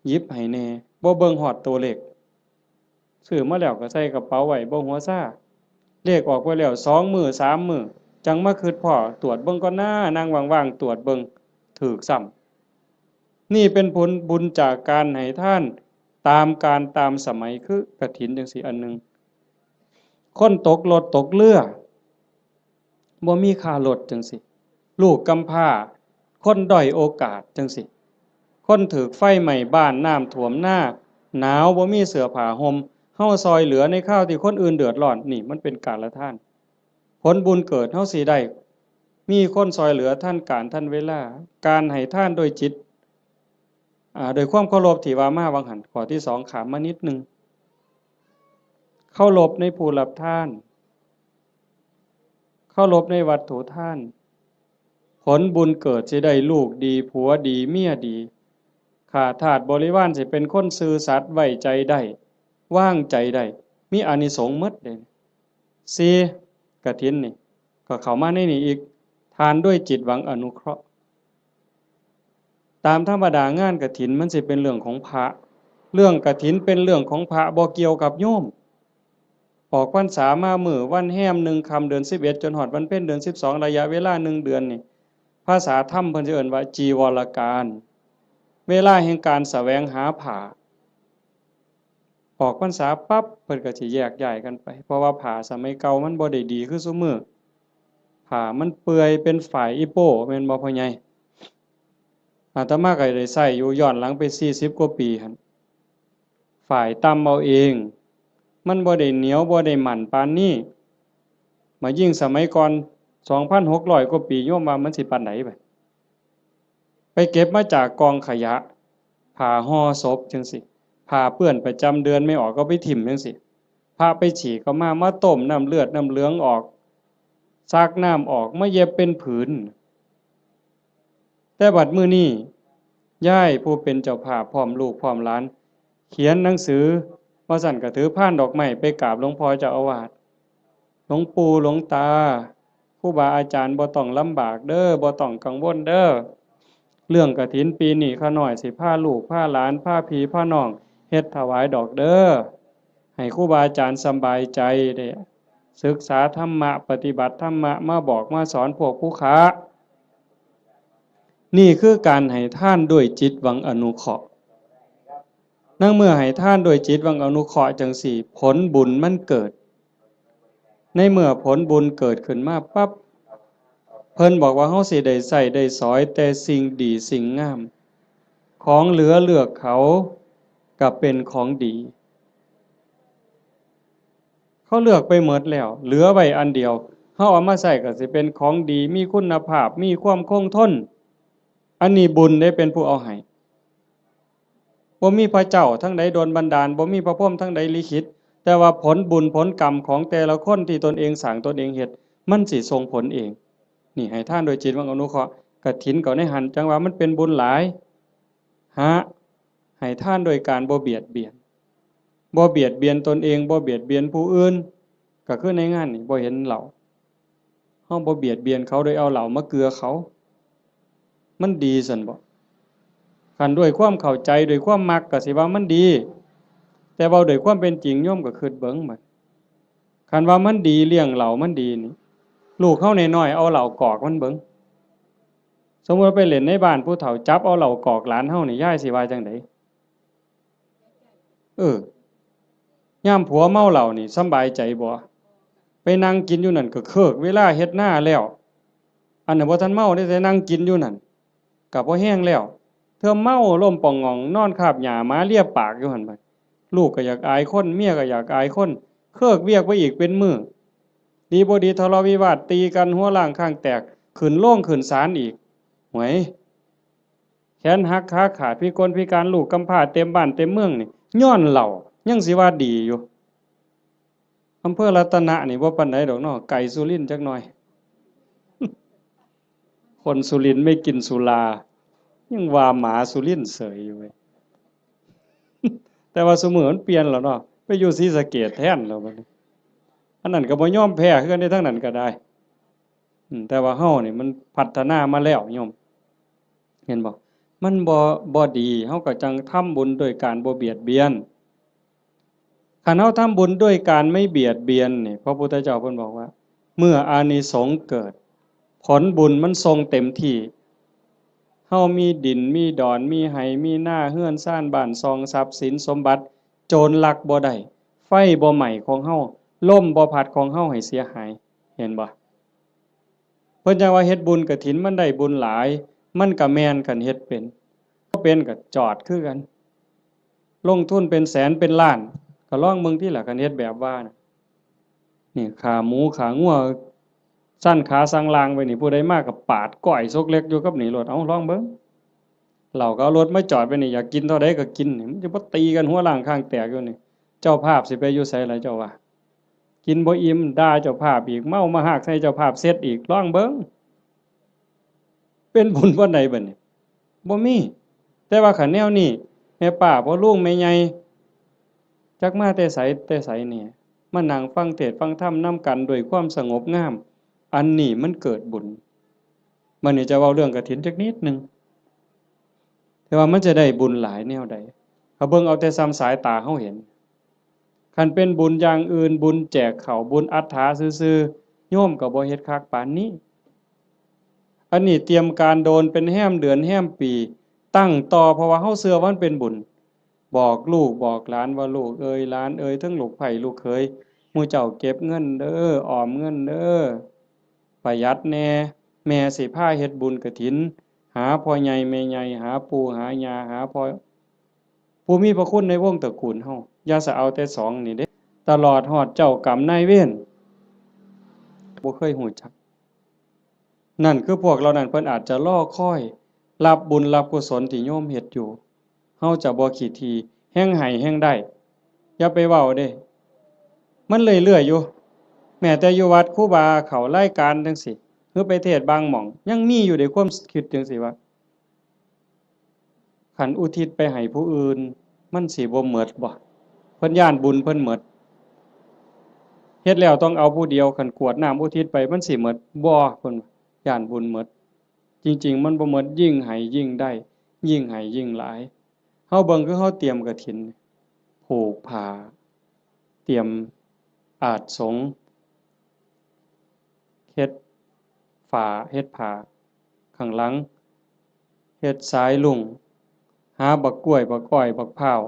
หยิบให้แหน่ บ่เบิ่งฮอดตัวเลข ซื้อมาแล้วก็ใส่กระเป๋าไว้ บ่หัวซา เลขออกไปแล้วสองมื้อสามมื้อ จั่งมาคิดพ้อ ตรวจเบิ่งก่อนนะ นั่งว่างๆ ตรวจเบิ่ง ถูกซ้ำ นี่เป็นผลบุญจากการให้ทานตามกาลตามสมัย คือกฐินจั่งซี้อันหนึ่ง คนตกรถตกเรือ บ่มีค่ารถจั่งซี้ ลูกกำพร้า คนด้อยโอกาสจั่งซี้ คนถูกไฟไหม้บ้าน น้ำท่วมนา หนาว บ่มีเสื้อผ้าห่ม เฮาซ่อยเหลือในคราวที่คนอื่นเดือดร้อน นี่มันเป็นกาลทาน ผลบุญเกิดเฮาสิได้ มีคนซ่อยเหลือทันกาลทันเวลา การให้ทานโดยจิต อ่า โดยความเคารพที่ว่ามาหว่างหั้น ข้อที่สองข้ามมานิดหนึ่ง เคารพในผู้รับทาน เคารพในวัตถุทาน ผลบุญเกิดสิได้ลูกดี ผัวดี เมียดี ข้าทาสบริวารสิเป็นคนซื่อสัตย์ ไว้ใจได้ วางใจได้ มีอานิสงส์หมดเด้ สี่ กฐินนี่ ก็เข้ามาในนี้อีก ทานด้วยจิตหวังอนุเคราะห์ ตามธรรมดางานกฐินมันสิเป็นเรื่องของพระ เรื่องกฐินเป็นเรื่องของพระ บ่เกี่ยวกับโยม ออกพรรษามามื้อวันแฮมหนึ่งค่ำเดือนสิบเอ็ด จนฮอดวันเพ็ญเดือนสิบสอง ระยะเวลาหนึ่งเดือนนี่ ภาษาธรรมเพิ่นสิเอิ้นว่าจีวรกาล เวลาแห่งการแสวงหาผ้า ออกพรรษาปั๊บ เพิ่นก็สิแยกย้ายกันไป เพราะว่าผ้าสมัยเก่ามันบ่ได้ดีคือซุมื้อ ผ้ามันเปื่อยเป็นฝ้ายอีโป้ แม่นบ่พ่อใหญ่ อาตมาก็ได้ใช้อยู่ย้อนหลังไปสี่สิบกว่าปีหั่น ฝ้ายตำเอาเอง มันบ่ได้เหนียว บ่ได้มั่นปานนี้ มายิ่งสมัยก่อน สองพันหกร้อย กว่าปี โยมว่ามันสิปานใดบัด ไปเก็บมาจากกองขยะ ผ้าห่อศพจั่งซี้ ผ้าเปื้อนประจำเดือนไม่ออกก็ไปถิ่มจั่งซี้ พระไปฉี่ก็มา มาต้มน้ำเลือดน้ำเหลืองออก ซักน้ำออก มาเย็บเป็นผืน แต่บัดมื้อนี้ ยายผู้เป็นเจ้าภาพพร้อมลูกพร้อมหลาน เขียนหนังสือ ว่าซั่นก็ถือพานดอกไม้ไปกราบหลวงพ่อเจ้าอาวาส หลวงปู่หลวงตา ครูบาอาจารย์บ่ต้องลำบากเด้อ บ่ต้องกังวลเด้อ เรื่องกฐินปีนี้ข้าน้อยสิพาลูกพาหลานพาพี่พาน้องเฮ็ดถวายดอกเด้อ ให้ครูบาอาจารย์สำบายใจ ได้ศึกษาธรรมะ ปฏิบัติธรรมะ มาบอกมาสอนพวกผู้ค้า นี่คือการให้ทานด้วยจิตหวังอนุเคราะห์ ในเมื่อให้ทานด้วยจิตหวังอนุเคราะห์จั่งซี้ ผลบุญมันเกิด ในเมื่อผลบุญเกิดขึ้นมาปั๊บ เพิ่นบอกว่าเฮาสิได้ใช้ได้สอยแต่สิ่งดีสิ่งงาม ของเหลือเลือกเขาก็เป็นของดี เขาเลือกไปหมดแล้ว เหลือไว้อันเดียว เฮาเอามาใช้ก็สิเป็นของดี มีคุณภาพ มีความคงทน อันนี้บุญได้เป็นผู้เอาให้ บ่มีพระเจ้าทางใดดลบันดาล บ่มีพระพรหมทางใดลิขิต แต่ว่าผลบุญผลกรรมของแต่ละคนที่ตนเองสร้างตนเองเฮ็ด มันสิส่งผลเอง นี่ให้ทานโดยจิตหวังอนุเคราะห์ กฐินก็ในหั้น จั่งว่ามันเป็นบุญหลาย หา ให้ทานโดยการบ่เบียดเบียน บ่เบียดเบียนตนเอง บ่เบียดเบียนผู้อื่น ก็คือในงานนี่บ่เห็นเหล้า เฮาบ่เบียดเบียนเขาโดยเอาเหล้ามาเกือเขา มันดีซั่นบ่ คันด้วยความเข้าใจ ด้วยความมักก็สิว่ามันดี แต่เว้าด้วยความเป็นจริง โยมก็คิดเบิ่งบัด คันว่ามันดี เลี้ยงเหล้ามันดีนี่ ลูกเฮาน้อยๆ เอาเหล้ากอกมันเบิ่ง สมมุติว่าไปเล่นในบ้านผู้เฒ่า จับเอาเหล้ากอกหลานเฮานี่ ยายสิว่าจั่งใด เออ ยามผัวเมาเหล้านี่สำบายใจบ่ ไปนั่งกินอยู่นั่นก็เคิกเวลาเฮ็ดนาแล้ว อันนั้นบ่ทันเมาเด้ แต่นั่งกินอยู่นั่น ก็พอแฮงแล้ว เทื่อเมาล้มป่องหง่อง นอนคาบหญ้าหมาเลียปากอยู่หั่นบัด ลูกก็อยากอายคน เมียก็อยากอายคน เคิกเวียกไปอีกเป็นมื้อ ดีบ่ดีทะเลาะวิวาท ตีกันหัวร้างข้างแตก ขึ้นโรงขึ้นศาลอีก หวย แขนหักขาขาด พิกลพิการ ลูกกำพร้าเต็มบ้านเต็มเมืองนี่ ย้อนเหล้า ยังสิว่าดีอยู่ อำเภอรัตนะนี่บ่ปานใดดอกเนาะ ไกลสุรินทร์จักหน่อย คนสุรินทร์ไม่กินสุรา ยังว่าหมาสุรินทร์เสยอยู่เว้ย แต่ว่าซุมื้อมันเปลี่ยนแล้วเนาะ ไปอยู่ศรีสะเกษแทนแล้วบัดนี้ อันนั้นก็บ่ยอมแพ้คือกันเด้ ทางนั้นก็ได้ อืม แต่ว่าเฮานี่มันพัฒนามาแล้วโยม เห็นบ่ มันบ่ บ่ดี เฮาก็จั่งทำบุญโดยการบ่เบียดเบียน คันเฮาทำบุญด้วยการไม่เบียดเบียนนี่ พระพุทธเจ้าเพิ่นบอกว่า เมื่ออานิสงส์เกิด ผลบุญมันส่งเต็มที่ เฮามีดิน มีดอน มีไฮ่ มีนา เฮือนซาน บ้านช่อง ทรัพย์สินสมบัติ โจรลักบ่ได้ ไฟบ่ไหม้ของเฮา ลมบ่พัดของเฮาให้เสียหาย เห็นบ่ เพิ่นจั่งว่าเฮ็ดบุญกฐินมันได้บุญหลาย มันก็แม่นคันเฮ็ดเป็น บ่เป็นก็จอดคือกัน ลงทุนเป็นแสนเป็นล้าน ก็ลองเบิ่งติล่ะ คันเฮ็ดแบบว่าน่ะ นี่ขาหมูขางัว สั่นขาสั่งลางไว้นี่ ผู้ใดมาก็ปาดก้อยซกเล็กอยู่กับนี่โลด เอ้า ลองเบิ่ง เหล้าก็เอารถมาจอดไว้นี่ อยากกินเท่าใดก็กินนี่ มันจะบ่ตีกันหัวร้างข้างแตกอยู่นี่ เจ้าภาพสิไปอยู่ไสล่ะเจ้าว่า กินบ่อิ่ม ด่าเจ้าภาพอีก เมามาฮากใส่เจ้าภาพเสร็จอีก ลองเบิ่ง เป็นบุญปานใดบัดนี้ บ่มี แต่ว่าคันแนวนี้ แม่ป้าพ่อลุงแม่ใหญ่ จักมาแต่ไสแต่ไสนี่ มานั่งฟังเทศน์ฟังธรรมนำกันด้วยความสงบงาม อันนี้มันเกิดบุญ บัดนี้จะเว้าเรื่องกฐินจักนิดหนึ่ง แต่ว่ามันจะได้บุญหลายแนวใด ก็เบิ่งเอาแต่ส่ำสายตาเฮาเห็น คันเป็นบุญอย่างอื่น บุญแจกข้าว บุญอัฏฐาซื่อๆ โยมก็บ่เฮ็ดคักปานนี้ อันนี้เตรียมการโดนเป็นแฮมเดือนแฮมปี ตั้งต่อ เพราะว่าเฮาเชื่อว่ามันเป็นบุญ บอกลูกบอกหลานว่า ลูกเอ๋ยหลานเอ๋ย ทั้งลูกใผลูกเขย หมู่เจ้าเก็บเงินเด้อ ออมเงินเด้อ ประหยัดแหน่ แม่สิพาเฮ็ดบุญกฐิน หาพ่อใหญ่แม่ใหญ่ หาปู่หาย่า หาพ่อ ผู้มีพระคุณในวงตระกูลเฮา อย่าสะเอาแต่สองนี่เด้ ตลอดฮอดเจ้ากรรมนายเวร บ่เคยฮู้จัก นั่นคือพวกเหล่านั้นเพิ่นอาจจะรอคอยรับบุญรับกุศลที่โยมเฮ็ดอยู่ เฮาจะบ่ขี้ถี่ แฮ่งให้แฮ่งได้ อย่าไปเว้าเด้ มันเรื่อยๆอยู่ แม้แต่อยู่วัดครูบาเข้ารายการจั่งซี้ หรือไปเทศน์บางหม่อง ยังมีอยู่เด้ความคิดจั่งซี้ว่า คันอุทิศไปให้ผู้อื่น มันสิบ่หมดบ่ เพิ่นย้านบุญเพิ่นหมด เฮ็ดแล้วต้องเอาผู้เดียว คันกรวดน้ำอุทิศไป มันสิหมดบ่ เพิ่นย้านบุญหมด จริงๆ มันบ่หมด ยิ่งให้ยิ่งได้ ยิ่งให้ยิ่งหลาย เฮาเบิ่งคือเฮาเตรียมกฐิน ผูกผ้า เตรียมอาสน์สงฆ์ เฮ็ดฝา เฮ็ดผ้า ข้างหลัง เฮ็ดสายลุง หาบักกล้วย บักอ้อย บักพร้าว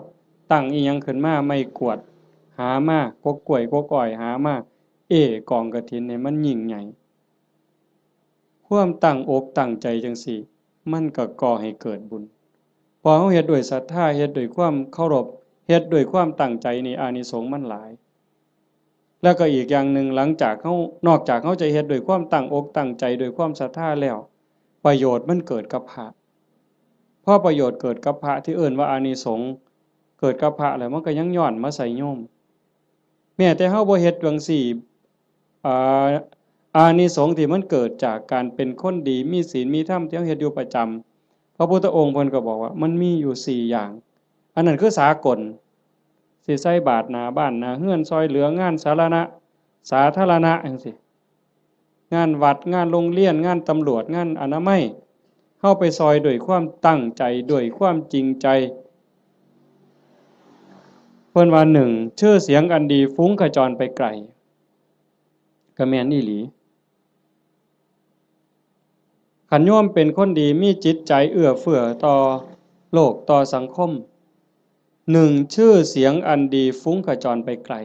ตั้งอิหยังขึ้นมา ไม้กวาด หามา กกกล้วย กกอ้อย หามา เอ้ กองกฐินนี่มันยิ่งใหญ่ ความตั้งอกตั้งใจจั่งซี้ มันก็ก่อให้เกิดบุญ พอเฮาเฮ็ดด้วยศรัทธา เฮ็ดด้วยความเคารพ เฮ็ดด้วยความตั้งใจนี่ อานิสงส์มันหลาย แล้วก็อีกอย่างหนึ่ง หลังจากเฮา นอกจากเฮาจะเฮ็ดด้วยความตั้งอกตั้งใจ ด้วยความศรัทธาแล้ว ประโยชน์มันเกิดกับพระ พอประโยชน์เกิดกับพระที่เอิ้นว่าอานิสงส์เกิดกับพระแล้ว มันก็ยังย้อนมาใส่โยม แม้แต่เฮาบ่เฮ็ดจั่งซี้ อ่า อานิสงส์ที่มันเกิดจากการเป็นคนดี มีศีล มีธรรม ที่เฮาเฮ็ดอยู่ประจำ พระพุทธองค์เพิ่นก็บอกว่ามันมีอยู่สี่อย่าง อันนั้นคือสากล สิใส่บาตรหน้าบ้านหน้าเฮือน ซอยเหลืองานสาธารณะ สาธารณะจั่งซี้ งานวัด งานโรงเรียน งานตำรวจ งานอนามัย เฮาไปซอยด้วยความตั้งใจ ด้วยความจริงใจ เพิ่นว่า หนึ่ง ชื่อเสียงอันดีฟุ้งขจรไปไกล ก็แม่นอีหลี คันโยมเป็นคนดี มีจิตใจเอื้อเฟื้อต่อโลก ต่อสังคม หนึ่ง ชื่อเสียงอันดีฟุ้งขจรไปไกล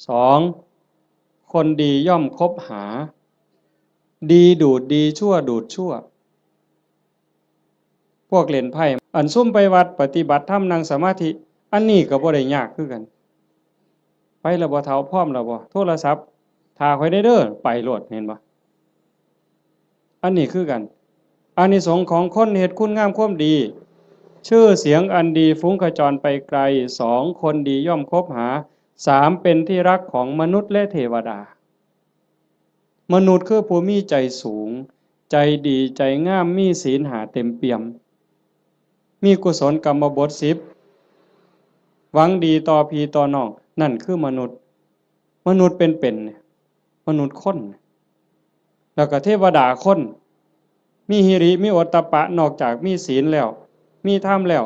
สอง คนดีย่อมคบหา ดีดูดดี ชั่วดูดชั่ว พวกเล่นไพ่ อันซุมไปวัดปฏิบัติธรรมนั่งสมาธิ อันนี้ก็บ่ได้ยากคือกัน ไปแล้วบ่เฒ่า พร้อมแล้วบ่ โทรศัพท์ ถ้าข้อยได้เด้อ ไปโลด เห็นบ่ อันนี้คือกัน อานิสงส์ของคนเฮ็ดคุณงามความดี ชื่อเสียงอันดีฟุ้งขจรไปไกล สอง คนดีย่อมคบหา สาม เป็นที่รักของมนุษย์และเทวดา มนุษย์คือผู้มีใจสูง ใจดี ใจงาม มีศีลห้าเต็มเปี่ยม มีกุศลกรรมบทสิบ หวังดีต่อพี่ต่อน้อง นั่นคือมนุษย์ มนุษย์เป็นๆ เนี่ย มนุษย์คน แล้วก็เทวดาคน มีหิริ มีโอตตัปปะ นอกจากมีศีลแล้ว มีธรรมแล้ว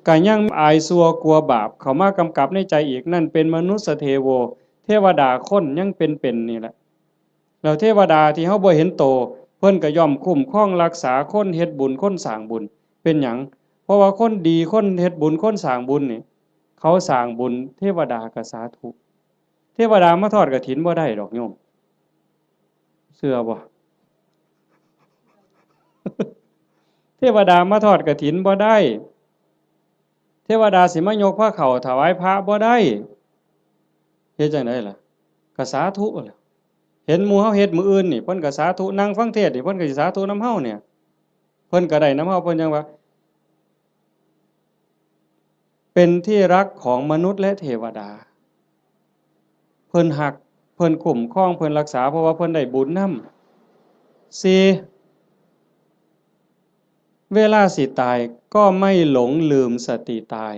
ก็ยังอายชั่วกลัวบาปเข้ามากำกับในใจอีก นั่นเป็นมนุสสเทโว เทวดาคนยังเป็นๆ นี่แหละ แล้วเทวดาที่เฮาบ่เห็นโต เพิ่นก็ย่อมคุ้มครองรักษาคน เฮ็ดบุญ คนสร้างบุญ เป็นหยัง เพราะว่าคนดี คนเฮ็ดบุญ คนสร้างบุญนี่ เขาสร้างบุญ เทวดาก็สาธุ เทวดามาทอดกฐินบ่ได้ดอกโยม เชื่อบ่ เทวดามาทอดกฐินบ่ได้ เทวดาสิมายกผ้าเข้าถวายพระบ่ได้ เฮ็ดจั่งใดล่ะ ก็สาธุล่ะ เห็นหมู่เฮาเฮ็ดมื้ออื่นนี่ เพิ่นก็สาธุ นั่งฟังเทศน์นี่ เพิ่นก็สิสาธุนำเฮาเนี่ย เพิ่นก็ได้นำเฮา เพิ่นจั่งว่า เป็นที่รักของมนุษย์และเทวดา เพิ่นฮัก เพิ่นคุ้มครอง เพิ่นรักษา เพราะว่าเพิ่นได้บุญนำ สี่ เวลาสิตายก็ไม่หลงลืมสติตาย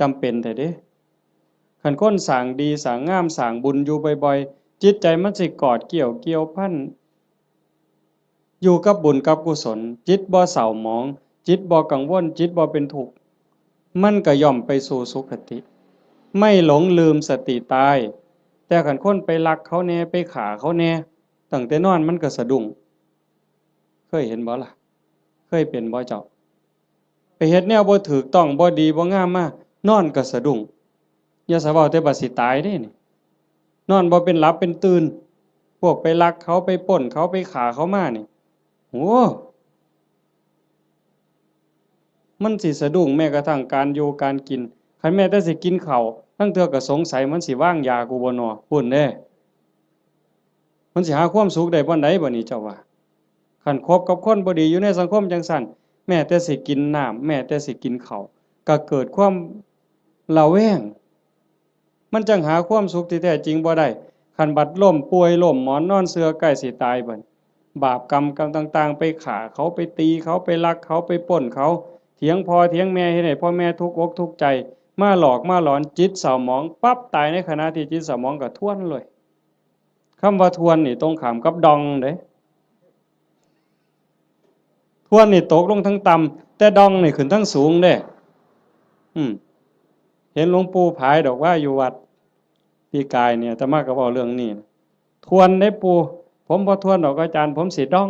จำเป็นแท้เด้ คันคนสร้างดี สร้างงาม สร้างบุญอยู่บ่อยๆ จิตใจมันสิกอดเกี่ยว เกี่ยวพัน อยู่กับบุญกับกุศล จิตบ่เศร้าหมอง จิตบ่กังวล จิตบ่เป็นทุกข์ มันก็ย่อมไปสู่สุคติ ไม่หลงลืมสติตาย แต่คันคนไปลักเขาแน่ ไปฆ่าเขาแน่ ตั้งแต่นอนมันก็สะดุ้ง เคยเห็นบ่ล่ะ เคยเป็นบ่เจ้า ไปเฮ็ดแนวบ่ถูกต้อง บ่ดี บ่งามมา นอนก็สะดุ้ง อย่าสะเว้าแต่บัดสิตายเด้นี่ นอนบ่เป็นหลับเป็นตื่น พวกไปลักเขา ไปปล้นเขา ไปฆ่าเขามานี่ โอ้ มันสิสะดุ้งแม้กระทั่งการอยู่การกิน คันแม้แต่สิกินข้าว ลางเทื่อก็สงสัยมันสิวางยากูบ่น้อ พู้นเด้ มันสิหาความสุขได้บ่อนใดบ่นี่เจ้าว่า คันคบกับคนบ่ดีอยู่ในสังคมจังซั่น แม้แต่สิกินน้ำ แม้แต่สิกินข้าว ก็เกิดความระแวง มันจั่งหาความสุขที่แท้จริงบ่ได้ คันบัดล้มป่วยล้มหมอนนอนเสื่อใกล้สิตายบัด บาปกรรมกรรมต่างๆ ไปฆ่าเขา ไปตีเขา ไปลักเขา ไปปล้นเขา เถียงพ่อเถียงแม่ เฮ็ดให้พ่อแม่ทุกข์อกทุกข์ใจ มาหลอกมาหลอน จิตเศร้าหมองปั๊บ ตายในขณะที่จิตเศร้าหมองก็ทวนเลย คำว่าทวนนี่ตรงข้ามกับดองเด้ ทวนนี่ตกลงทั้งต่ำ แต่ดองนี่ขึ้นทั้งสูงเด้ อืม เห็นหลวงปู่ผายดอกว่าอยู่วัดปีกายเนี่ย อาตมาก็เว้าเรื่องนี้ ทวนได้ปู่ ผมบ่ทวนดอกอาจารย์ ผมสิดอง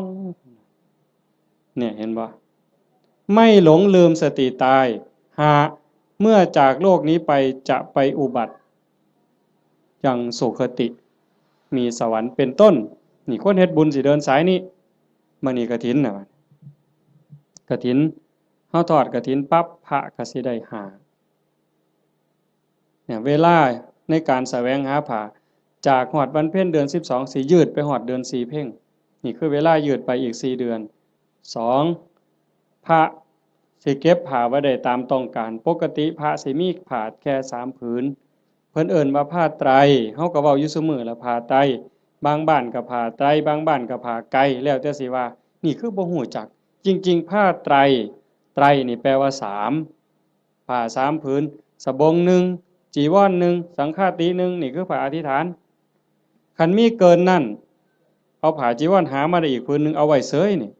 เนี่ยเห็นบ่ ไม่หลงลืมสติตาย หา เมื่อจากโลกนี้ไปจะไปอุบัติ ยังสุคติ มีสวรรค์เป็นต้น นี่คนเฮ็ดบุญสิเดินสายนี้ มื้อนี้กฐินน่ะ กฐิน เฮาทอดกฐินปั๊บ พระก็สิได้ห้า เนี่ย เวลาในการแสวงหาผ้า จากฮอดวันเพ็ญเดือนสิบสอง สิยืดไปฮอดเดือนสี่เพ็ญ นี่คือเวลายืดไปอีกสี่เดือน สอง พระสิเก็บผ้าไว้ได้ตามต้องการ ปกติพระสิมีผ้าแค่สามผืน เพิ่นเอิ้นว่าผ้าไตร เฮาก็เว้าอยู่ซุมื้อละ ผ้าไตร บางบ้านก็ผ้าไตร บางบ้านก็ผ้าไก แล้วแต่สิว่า นี่คือบ่ฮู้จัก จริงๆ ผ้าไตร ไตรนี่แปลว่าสาม ผ้าสามผืน สบงหนึ่ง จีวรหนึ่ง สังฆาติหนึ่ง นี่คือผ้าอธิษฐาน คันมีเกินนั้น เอาผ้าจีวรหามาได้อีกผืนหนึ่ง เอาไว้เสยนี่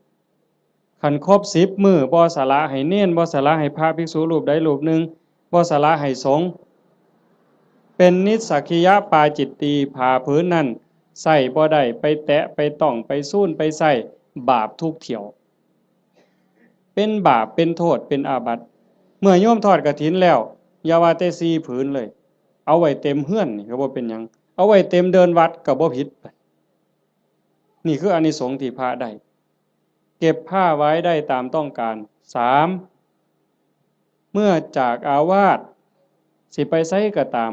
คันครบสิบมื้อ บ่สละให้เณร บ่สละให้พระภิกษุรูปใดรูปหนึ่ง บ่สละให้สงฆ์ เป็นนิสสักขิยปาจิตตี ผ้าผืนนั้นใส่บ่ได้ ไปแตะ ไปต้อง ไปซูน ไปใส่ บาปทุกเที่ยว เป็นบาป เป็นโทษ เป็นอาบัติ เมื่อโยมทอดกฐินแล้ว อย่าว่าแต่สี่ผืนเลย เอาไว้เต็มเฮือนนี่ก็บ่เป็นหยัง เอาไว้เต็มเดินวัดก็บ่ผิด นี่คืออานิสงส์ที่พระได้ เก็บผ้าไว้ได้ตามต้องการ สาม เมื่อจากอาวาส สิไปไสก็ตาม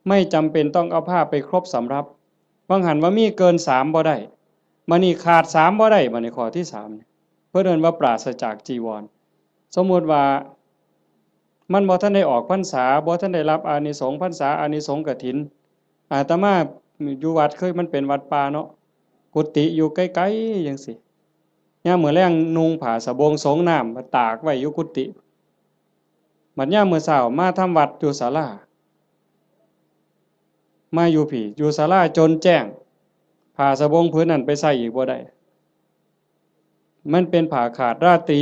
ไม่จำเป็นต้องเอาผ้าไปครบสำรับ บางหันว่ามีเกินสามบ่ได้ บัดนี้ขาดสามบ่ได้ บัดนี้ข้อที่สามเนี่ย เพิ่นเอิ้นว่าปราศจากจีวร สมมุติว่า มันบ่ทันได้ออกพรรษา บ่ทันได้รับอานิสงส์พรรษา อานิสงส์กฐิน อาตมาอยู่วัดเคย มันเป็นวัดป่าเนาะ กุฏิอยู่ไกลๆจังซี้ ยามมื้อแลงนุ่งผ้าสบงสงน้ำมาตากไว้อยู่กุฏิ บัดยามมื้อเช้ามาทำวัดอยู่ศาลา มาอยู่พี้ อยู่ศาลาจนแจ้ง ผ้าสบงผืนนั้นไปใส่อีกบ่ได้ มันเป็นผ้าขาดราตรี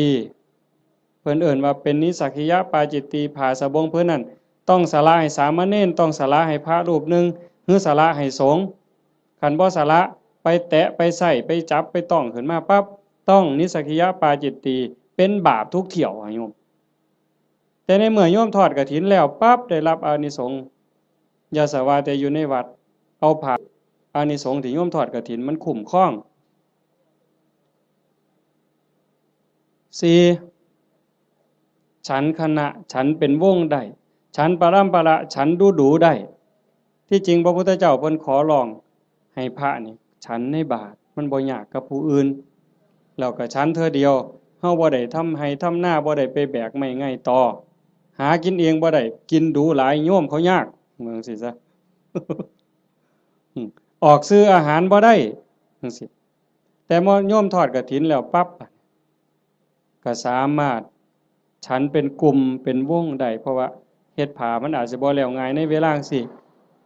เพิ่นเอิ้นว่าเป็นนิสสักขิยปาจิตตี ผ้าสบงผืนนั้น ต้องสละให้สามเณร ต้องสละให้พระรูปหนึ่ง หรือสละให้สงฆ์ คันบ่สละ ไปแตะ ไปใส่ ไปจับ ไปต้องขึ้นมาปั๊บ ต้องนิสสักขิยปาจิตตี เป็นบาปทุกเที่ยวอะโยม แต่ในเมื่อโยมทอดกฐินแล้วปั๊บ ได้รับอานิสงส์ อย่าสะว่าแต่อยู่ในวัด เอาผ้า อานิสงส์ที่โยมทอดกฐินมันคุ้มครอง สี่ ฉันคณะ ฉันเป็นวงได้ ฉันปรำปรา ฉันดูดูได้ ที่จริงพระพุทธเจ้าเพิ่นขอร้องให้พระนี่ฉันในบาตร มันบ่ยากกับผู้อื่น แล้วก็ฉันเทื่อเดียว เฮาบ่ได้ทำไร่ทำนา บ่ได้ไปแบกไม้ไงต่อ หากินเองบ่ได้ กินดูหลาย โยมเขายาก ว่าจั่งซี้ซะ อืม ออกชื่ออาหารบ่ได้ จั่งซี้ แต่เมื่อโยมทอดกฐินแล้วปั๊บ ก็สามารถฉันเป็นกลุ่มเป็นวงได้ เพราะว่าเฮ็ดผ้ามันอาจสิบ่แล้วง่ายในเวลาจั่งซี้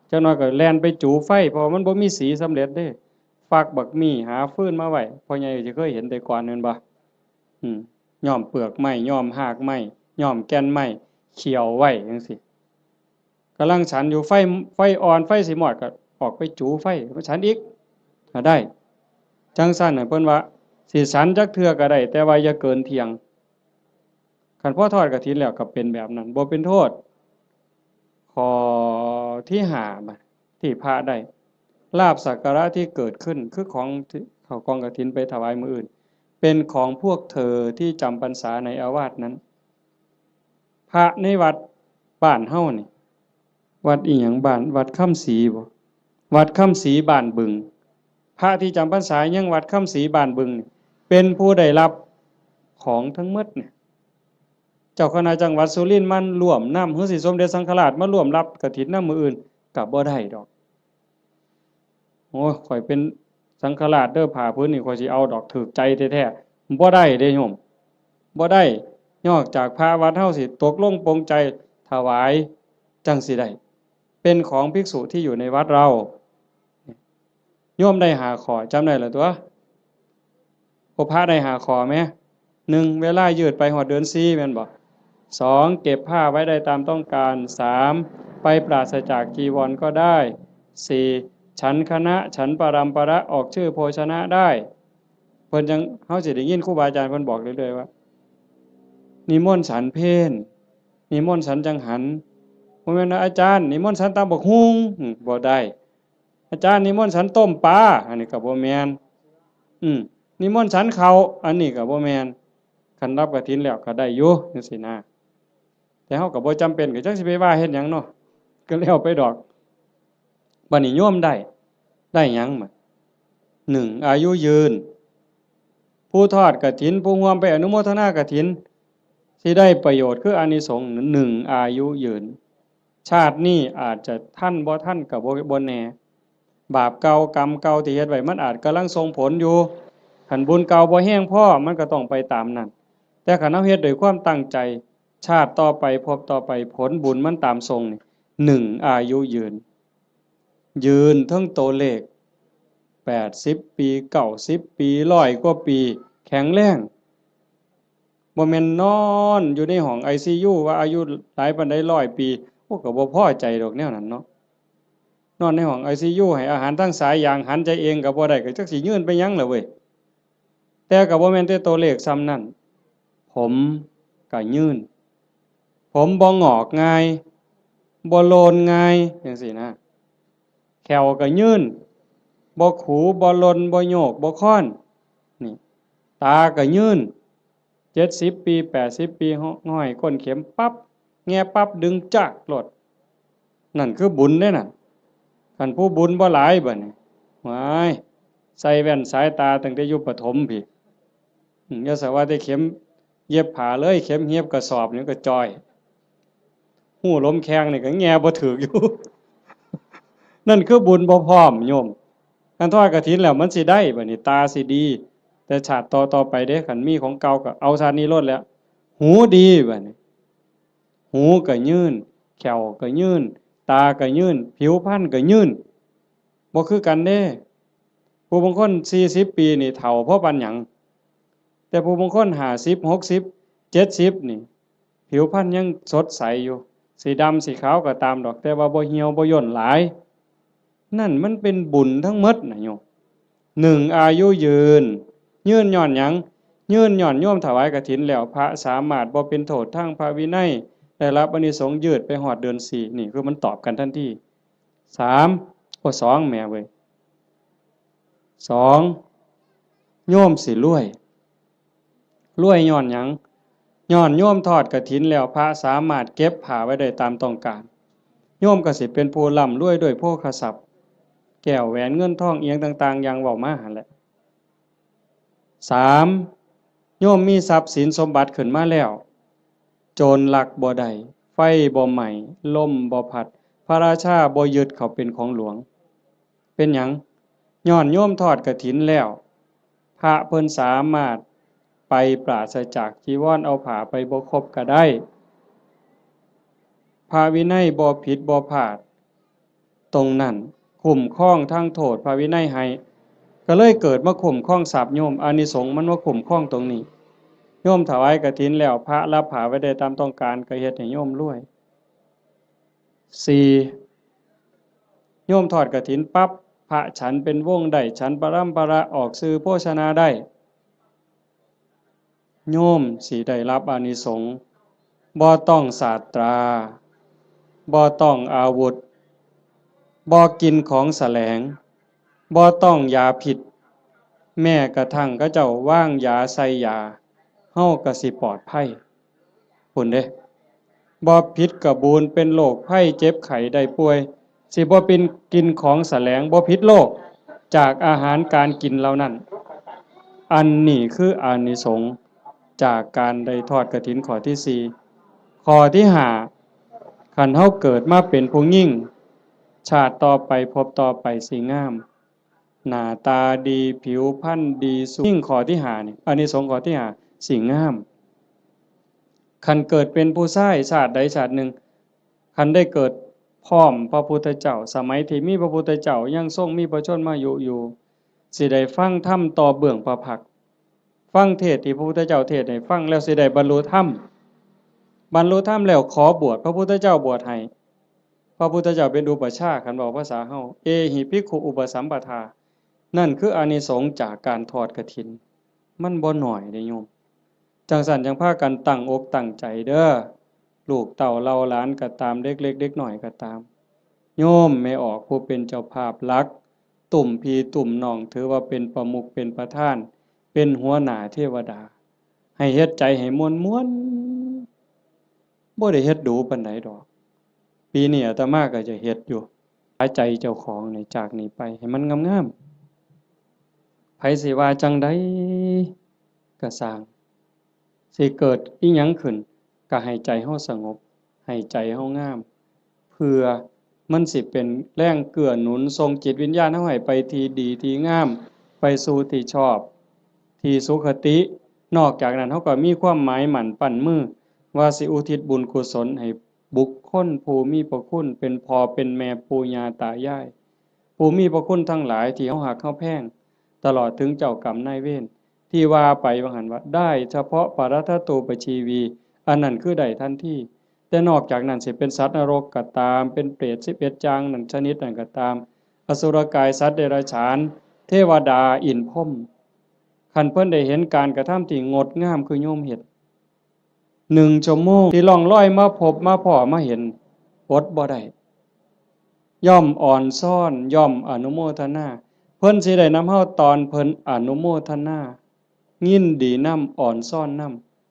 จักหน่อยก็แล่นไปจูไฟ เพราะว่ามันบ่มีสีสำเร็จเด้ ฟักบักมี่ หาฟืนมาไว้ พ่อใหญ่สิเคยเห็นแต่ก่อนแม่นบ่ อืม ย้อมเปลือกไม้ ย้อมฮากไม้ ย้อมแก่นไม้ เคี่ยวไว้จั่งซี้ กำลังฉันอยู่ ไฟ ไฟอ่อน ไฟสิมอดก็ออกไปจูไฟ มาฉันอีก ก็ได้ จั่งซั้นน่ะ เพิ่นว่าสิฉันจักเทื่อก็ได้ แต่ว่าอย่าเกินเที่ยง คันพอทอดกฐินแล้วก็เป็นแบบนั้น บ่เป็นโทษ ข้อที่ห้า บัดที่พระได้ ลาภสักการะที่เกิดขึ้น คือของที่เขากองกฐินไปถวายมื้ออื่น เป็นของพวกเธอที่จำพรรษาในอาวาสนั้น พระในวัดบ้านเฮานี่ วัดอีหยัง บ้าน วัดคำศรีบ่ วัดคำศรีบ้านบึง พระที่จำพรรษายังวัดคำศรีบ้านบึงนี่ เป็นผู้ได้รับของทั้งหมดเนี่ย เจ้าคณะจังหวัดสุรินทร์มันร่วมนำ หรือสิสมเด็จสังฆราชมาร่วมรับกฐินนำมื้ออื่น ก็บ่ได้ดอก โอ้ย ข้อยเป็นสังฆราชเด้อ ผ้าผืนนี่ข้อยสิเอาดอก ถูกใจแท้ๆ บ่ได้เด้โยม บ่ได้ นอกจากพระวัดเฮาสิตกลงปลงใจถวาย จั่งสิได้ เป็นของภิกษุที่อยู่ในวัดเรา โยมได้ห้าข้อ จำได้แล้วตั๊ว โอ้ พระได้ห้าข้อแหม หนึ่ง เวลายืดไปฮอดเดือนสี่ แม่นบ่ สอง เก็บผ้าไว้ได้ตามต้องการ สาม ไปปราศจากจีวรก็ได้ สี่ ฉันคณะ ฉันปรัมประ ออกชื่อโภชนะได้ เพิ่นจั่ง เฮาสิได้ยินครูบาอาจารย์เพิ่นบอกเรื่อยๆ ว่า นิมนต์ฉันเพล นิมนต์ฉันจังหัน บ่แม่นว่า อาจารย์ นิมนต์ฉันตำบักหุ่ง อืม บ่ได้ อาจารย์ นิมนต์ฉันต้มปลา อันนี้ก็บ่แม่น อืม นิมนต์ฉันข้าว อันนี้ก็บ่แม่น คันรับกฐินแล้วก็ได้อยู่ จั่งซี้นะ แต่เฮาก็บ่จำเป็น ก็จักสิไปว่าเฮ็ดหยังเนาะ ก็แล้วไปดอก บัดนี้โยมได้ ได้หยังบัด หนึ่ง อายุยืน ผู้ทอดกฐิน ผู้ร่วมไปอนุโมทนากฐิน สิได้ประโยชน์คืออานิสงส์ หนึ่ง อายุยืน ชาตินี้อาจจะทันบ่ทันก็บ่ บ่แน่ บาปเก่ากรรมเก่าที่เฮ็ดไว้ มันอาจกำลังส่งผลอยู่ คันบุญเก่าบ่แฮงพอ มันก็ต้องไปตามนั้น แต่คันเฮาเฮ็ดด้วยความตั้งใจ ชาติต่อไป ภพต่อไป ผลบุญมันตามส่งนี่ หนึ่ง อายุยืน ยืนเทิงตัวเลข แปดสิบปี เก้าสิบปี ร้อยกว่าปี แข็งแรง บ่แม่นนอนอยู่ในห้องไอซียู ว่าอายุหลายปานใด ร้อยปี โอ้ ก็บ่พอใจดอกแนวนั้นเนาะ นอนในห้องไอซียู ให้อาหารทางสายยาง หันใจเองก็บ่ได้ ก็จักสิยืนไปหยังล่ะเว้ย แต่ก็บ่แม่นแต่ตัวเลขส่ำนั้น ผมก็ยืน ผมบ่งอกง่าย บ่โลนง่าย จั่งซี้นะ แข้วก็ยืน บ่ขู บ่หล่น บ่โยก บ่คอน นี่ ตาก็ยืน เจ็ดสิบปี แปดสิบปี ห้อยก้นเข็มปั๊บ แงะปั๊บ ดึงจากโลด นั่นคือบุญเด้นั่น คันผู้บุญบ่หลายบัดนี้ ว้าย ใส่แว่นสายตาตั้งแต่อยู่ประถมพี้ อืม อย่าสะว่าแต่เข็มเย็บผ้าเลย เข็มเย็บกระสอบนี่ก็จ่อย ฮู้ลมแข้งนี่ก็แงะบ่ถืกอยู่ นั่นคือบุญบ่พร้อมโยม คันทอดกฐินแล้วมันสิได้บัดนี้ ตาสิดี แต่ชาติต่อๆไปเด้ คันมีของเก่าก็เอาชาตินี้โลดแหล้ว หูดีบัดนี้ หูก็ยืน แข้วก็ยืน ตาก็ยืน ผิวพรรณก็ยืน บ่คือกันเด้ ผู้บางคนสี่สิบปีนี่เฒ่าพอปานหยัง แต่ผู้บางคนห้าสิบ หกสิบ เจ็ดสิบนี่ ผิวพรรณยังสดใสอยู่ สิดำสิขาวก็ตามดอก แต่ว่าบ่เหี่ยวบ่ย่นหลาย นั่นมันเป็นบุญทั้งหมดนะโยม หนึ่ง อายุยืน ยืนย้อนหยัง ยืนย้อนโยมถวายกฐินแล้ว พระสามารถบ่เป็นโทษทางพระวินัย ได้รับอานิสงส์ยืดไปฮอดเดือนสี่ นี่คือมันตอบกันทันที สาม โอ้ สอง แหมเว้ย สอง โยมสิรวย รวยย้อนหยัง ย้อนโยมทอดกฐินแล้ว พระสามารถเก็บผ้าไว้ได้ตามต้องการ โยมก็สิเป็นผู้ร่ำรวยด้วยโภคทรัพย์ แก้วแหวนเงินทองอิหยังต่างๆ อย่างเว้ามาหั่นแหละ สาม โยมมีทรัพย์สินสมบัติขึ้นมาแล้ว โจรลักบ่ได้ ไฟบ่ไหม้ ลมบ่พัด พระราชาบ่ยึดเขาเป็นของหลวง เป็นหยัง ย้อนโยมทอดกฐินแล้ว พระเพิ่นสามารถไปปราศจากจีวร เอาผ้าไปบ่ครบก็ได้ พระวินัยบ่ผิดบ่พลาด ตรงนั้นคุ้มครองทางโทษพระวินัยให้ ก็เลยเกิดมาคุ้มครองทรัพย์โยม อานิสงส์มันมาคุ้มครองตรงนี้ โยมถวายกฐินแล้ว พระรับผ้าไว้ได้ตามต้องการ ก็เฮ็ดให้โยมรวย สี่ โยมทอดกฐินปั๊บ พระฉันเป็นวงได้ ฉันปรัมประ ออกชื่อโภชนาได้ โยมสิได้รับอานิสงส์ บ่ต้องสาตรา บ่ต้องอาวุธ บ่กินของแสลง บ่ต้องยาพิษ แม้กระทั่งเขาเจ้าวางยาใส่ยา เฮาก็สิปลอดภัย พุ้นเด้ บ่ผิดกะบูน เป็นโรคภัยเจ็บไข้ได้ป่วย สิบ่เป็นกินของแสลง บ่ผิดโลก จากอาหารการกินเหล่านั้น อันนี้คืออานิสงส์จากการได้ทอดกฐินข้อที่สี่ ข้อที่ห้า คันเฮาเกิดมาเป็นผู้หญิง ชาติต่อไปภพต่อไปสิงาม หน้าตาดี ผิวพรรณดี สูง ยิ่งข้อที่ห้านี่ อานิสงส์ข้อที่ห้า สิงาม คันเกิดเป็นผู้ชายชาติใดชาติหนึ่ง คันได้เกิดพร้อมพระพุทธเจ้า สมัยที่มีพระพุทธเจ้ายังทรงมีพระชนมายุอยู่ สิได้ฟังธรรมต่อเบื้องพระพักตร์ ฟังเทศน์ที่พระพุทธเจ้าเทศน์ให้ฟังแล้วสิได้บรรลุธรรม บรรลุธรรมแล้วขอบวช พระพุทธเจ้าบวชให้ พระพุทธเจ้าเป็นอุปัชฌาย์ คันเว้าภาษาเฮา เอหิภิกขุอุปสัมปทา นั่นคืออานิสงส์จากการทอดกฐิน มันบ่น้อยเด้โยม จั่งซั้นจั่งพากันตั้งอกตั้งใจเด้อ ลูกเต้าเหล่าหลานก็ตาม เด็กเล็กเด็กน้อยก็ตาม โยมแม่ออกผู้เป็นเจ้าภาพหลัก ตุ้มพี่ตุ้มน้อง ถือว่าเป็นประมุขเป็นประธาน เป็นหัวหน้าเทวดา ให้เฮ็ดใจให้ม่วนๆ บ่ได้เฮ็ดดูปานใดดอก ปีนี้อาตมาก็จะเฮ็ดอยู่ หาใจเจ้าของนี่จากนี้ไปให้มันงามๆ ไผสิว่าจั่งใดก็ซ่าง สิเกิดอิหยังขึ้น ก็ให้ใจเฮาสงบ ให้ใจเฮางาม เพื่อมันสิเป็นแรงเกื้อหนุนส่งจิตวิญญาณเฮาให้ไปที่ดีที่งาม ไปสู่ที่ชอบ ที่สุคติ นอกจากนั้นเฮาก็มีความหมายมั่นปั้นมือ ว่าสิอุทิศบุญกุศลให้บุคคลผู้มีพระคุณ เป็นพ่อเป็นแม่ปู่ย่าตายาย ผู้มีพระคุณทั้งหลายที่เฮาฮักเฮาแพง ตลอดถึงเจ้ากรรมนายเวร ที่ว่าไปว่าหั่นว่า ได้เฉพาะปรัตถตูปชีวี อันนั้นคือได้ทันที แต่นอกจากนั้นสิเป็นสัตว์นรกก็ตาม เป็นเปรตสิบเอ็ดอย่างนั้นชนิดนั้นก็ตาม อสุรกายสัตว์เดรัจฉาน เทวดาอินทร์พรหม คันเพิ่นได้เห็นการกระทำที่งดงามคือโยมเฮ็ด หนึ่งชั่วโมงที่ล่องลอยมาพบมาพ้อมาเห็น อดบ่ได้ ย่อมอ่อนซ้อน ย่อมอนุโมทนา เพิ่นสิได้นำเฮาตอนเพิ่นอนุโมทนา ยินดีนำ อ่อนซ้อนน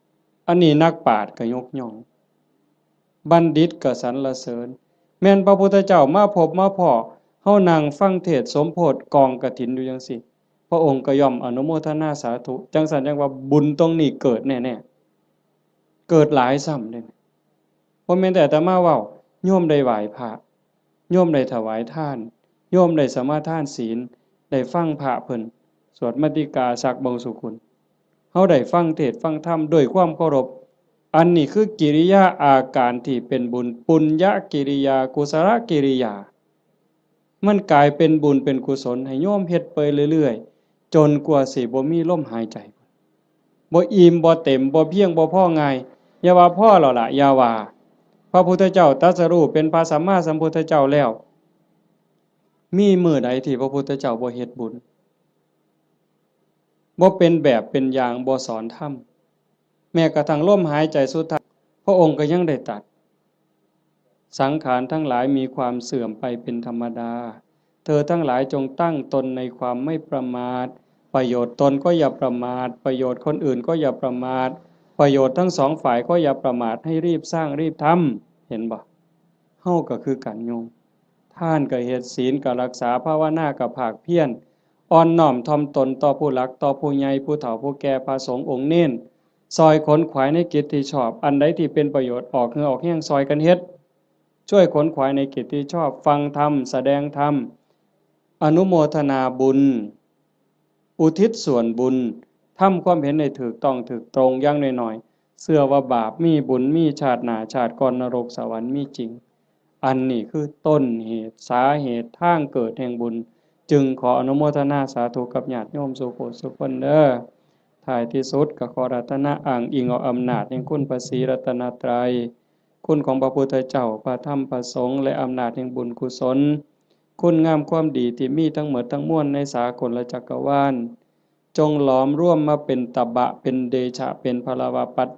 ำ อันนี้นักปราชญ์ก็ยกย่อง บัณฑิตก็สรรเสริญ แม่นพระพุทธเจ้ามาพบมาพ้อ เฮานั่งฟังเทศน์สมโภชกองกฐินอยู่จั่งซี้ พระองค์ก็ย่อมอนุโมทนาสาธุ จั่งซั้นจั่งว่าบุญตรงนี้เกิดแน่ๆ เกิดหลายซ้ำเด้ บ่แม่นแต่อาตมาเว้า โยมได้ไหว้พระ โยมได้ถวายทาน โยมได้สมาทานศีล ได้ฟังพระเพิ่นสวดมัตติกาสักเบาสุกุล เฮาได้ฟังเทศน์ฟังธรรมด้วยความเคารพ อันนี้คือกิริยาอาการที่เป็นบุญ ปุญญกิริยา กุศลกิริยา มันกลายเป็นบุญเป็นกุศลให้โยมเฮ็ดไปเรื่อยๆ จนกว่าสิบ่มีลมหายใจ บ่อิ่มบ่เต็ม บ่เพียงบ่พอง่าย อย่าว่าพอแล้วล่ะ อย่าว่า พระพุทธเจ้าตรัสรู้เป็นพระสัมมาสัมพุทธเจ้าแล้ว มีมื้อใดที่พระพุทธเจ้าบ่เฮ็ดบุญ บ่เป็นแบบเป็นอย่าง บ่สอนธรรม แม้กระทั่งลมหายใจสุดท้าย พระองค์ก็ยังได้ตรัส สังขารทั้งหลายมีความเสื่อมไปเป็นธรรมดา เธอทั้งหลายจงตั้งตนในความไม่ประมาท ประโยชน์ตนก็อย่าประมาท ประโยชน์คนอื่นก็อย่าประมาท ประโยชน์ทั้งสองฝ่ายก็อย่าประมาท ให้รีบสร้างรีบทำ เห็นบ่ เฮาก็คือกันโยม ทานก็เฮ็ด ศีลก็รักษา ภาวนาก็ภาคเพียร อ่อนน้อมถ่อมตนต่อผู้หลัก ต่อผู้ใหญ่ ผู้เฒ่า ผู้แก่ พระสงฆ์องค์เณร ซอยขนขวายในกิจที่ชอบ อันใดที่เป็นประโยชน์ ออกเหงื่อออกแฮงซอยกันเฮ็ด ช่วยขนขวายในกิจที่ชอบ ฟังธรรม แสดงธรรม อนุโมทนาบุญ อุทิศส่วนบุญ ทำความเห็นให้ถูกต้องถูกตรง อย่างน้อยๆ เชื่อว่าบาปมี บุญมี ชาติหน้าชาติก่อน นรกสวรรค์มีจริง อันนี้คือต้นเหตุ สาเหตุ ทางเกิดแห่งบุญ จึงขออนุโมทนาสาธุกับญาติโยมสู่ผู้สู่คนเด้อ ท้ายที่สุดก็ขออาราธนาอ้างอิงเอาอำนาจแห่งคุณพระศรีรัตนตรัย คุณของพระพุทธเจ้า พระธรรม พระสงฆ์ และอำนาจแห่งบุญกุศล คุณงามความดีที่มีทั้งหมดทั้งมวลในสากลจักรวาล จงหลอมรวมมาเป็นตบะ เป็นเดชะ เป็นพลวปัจ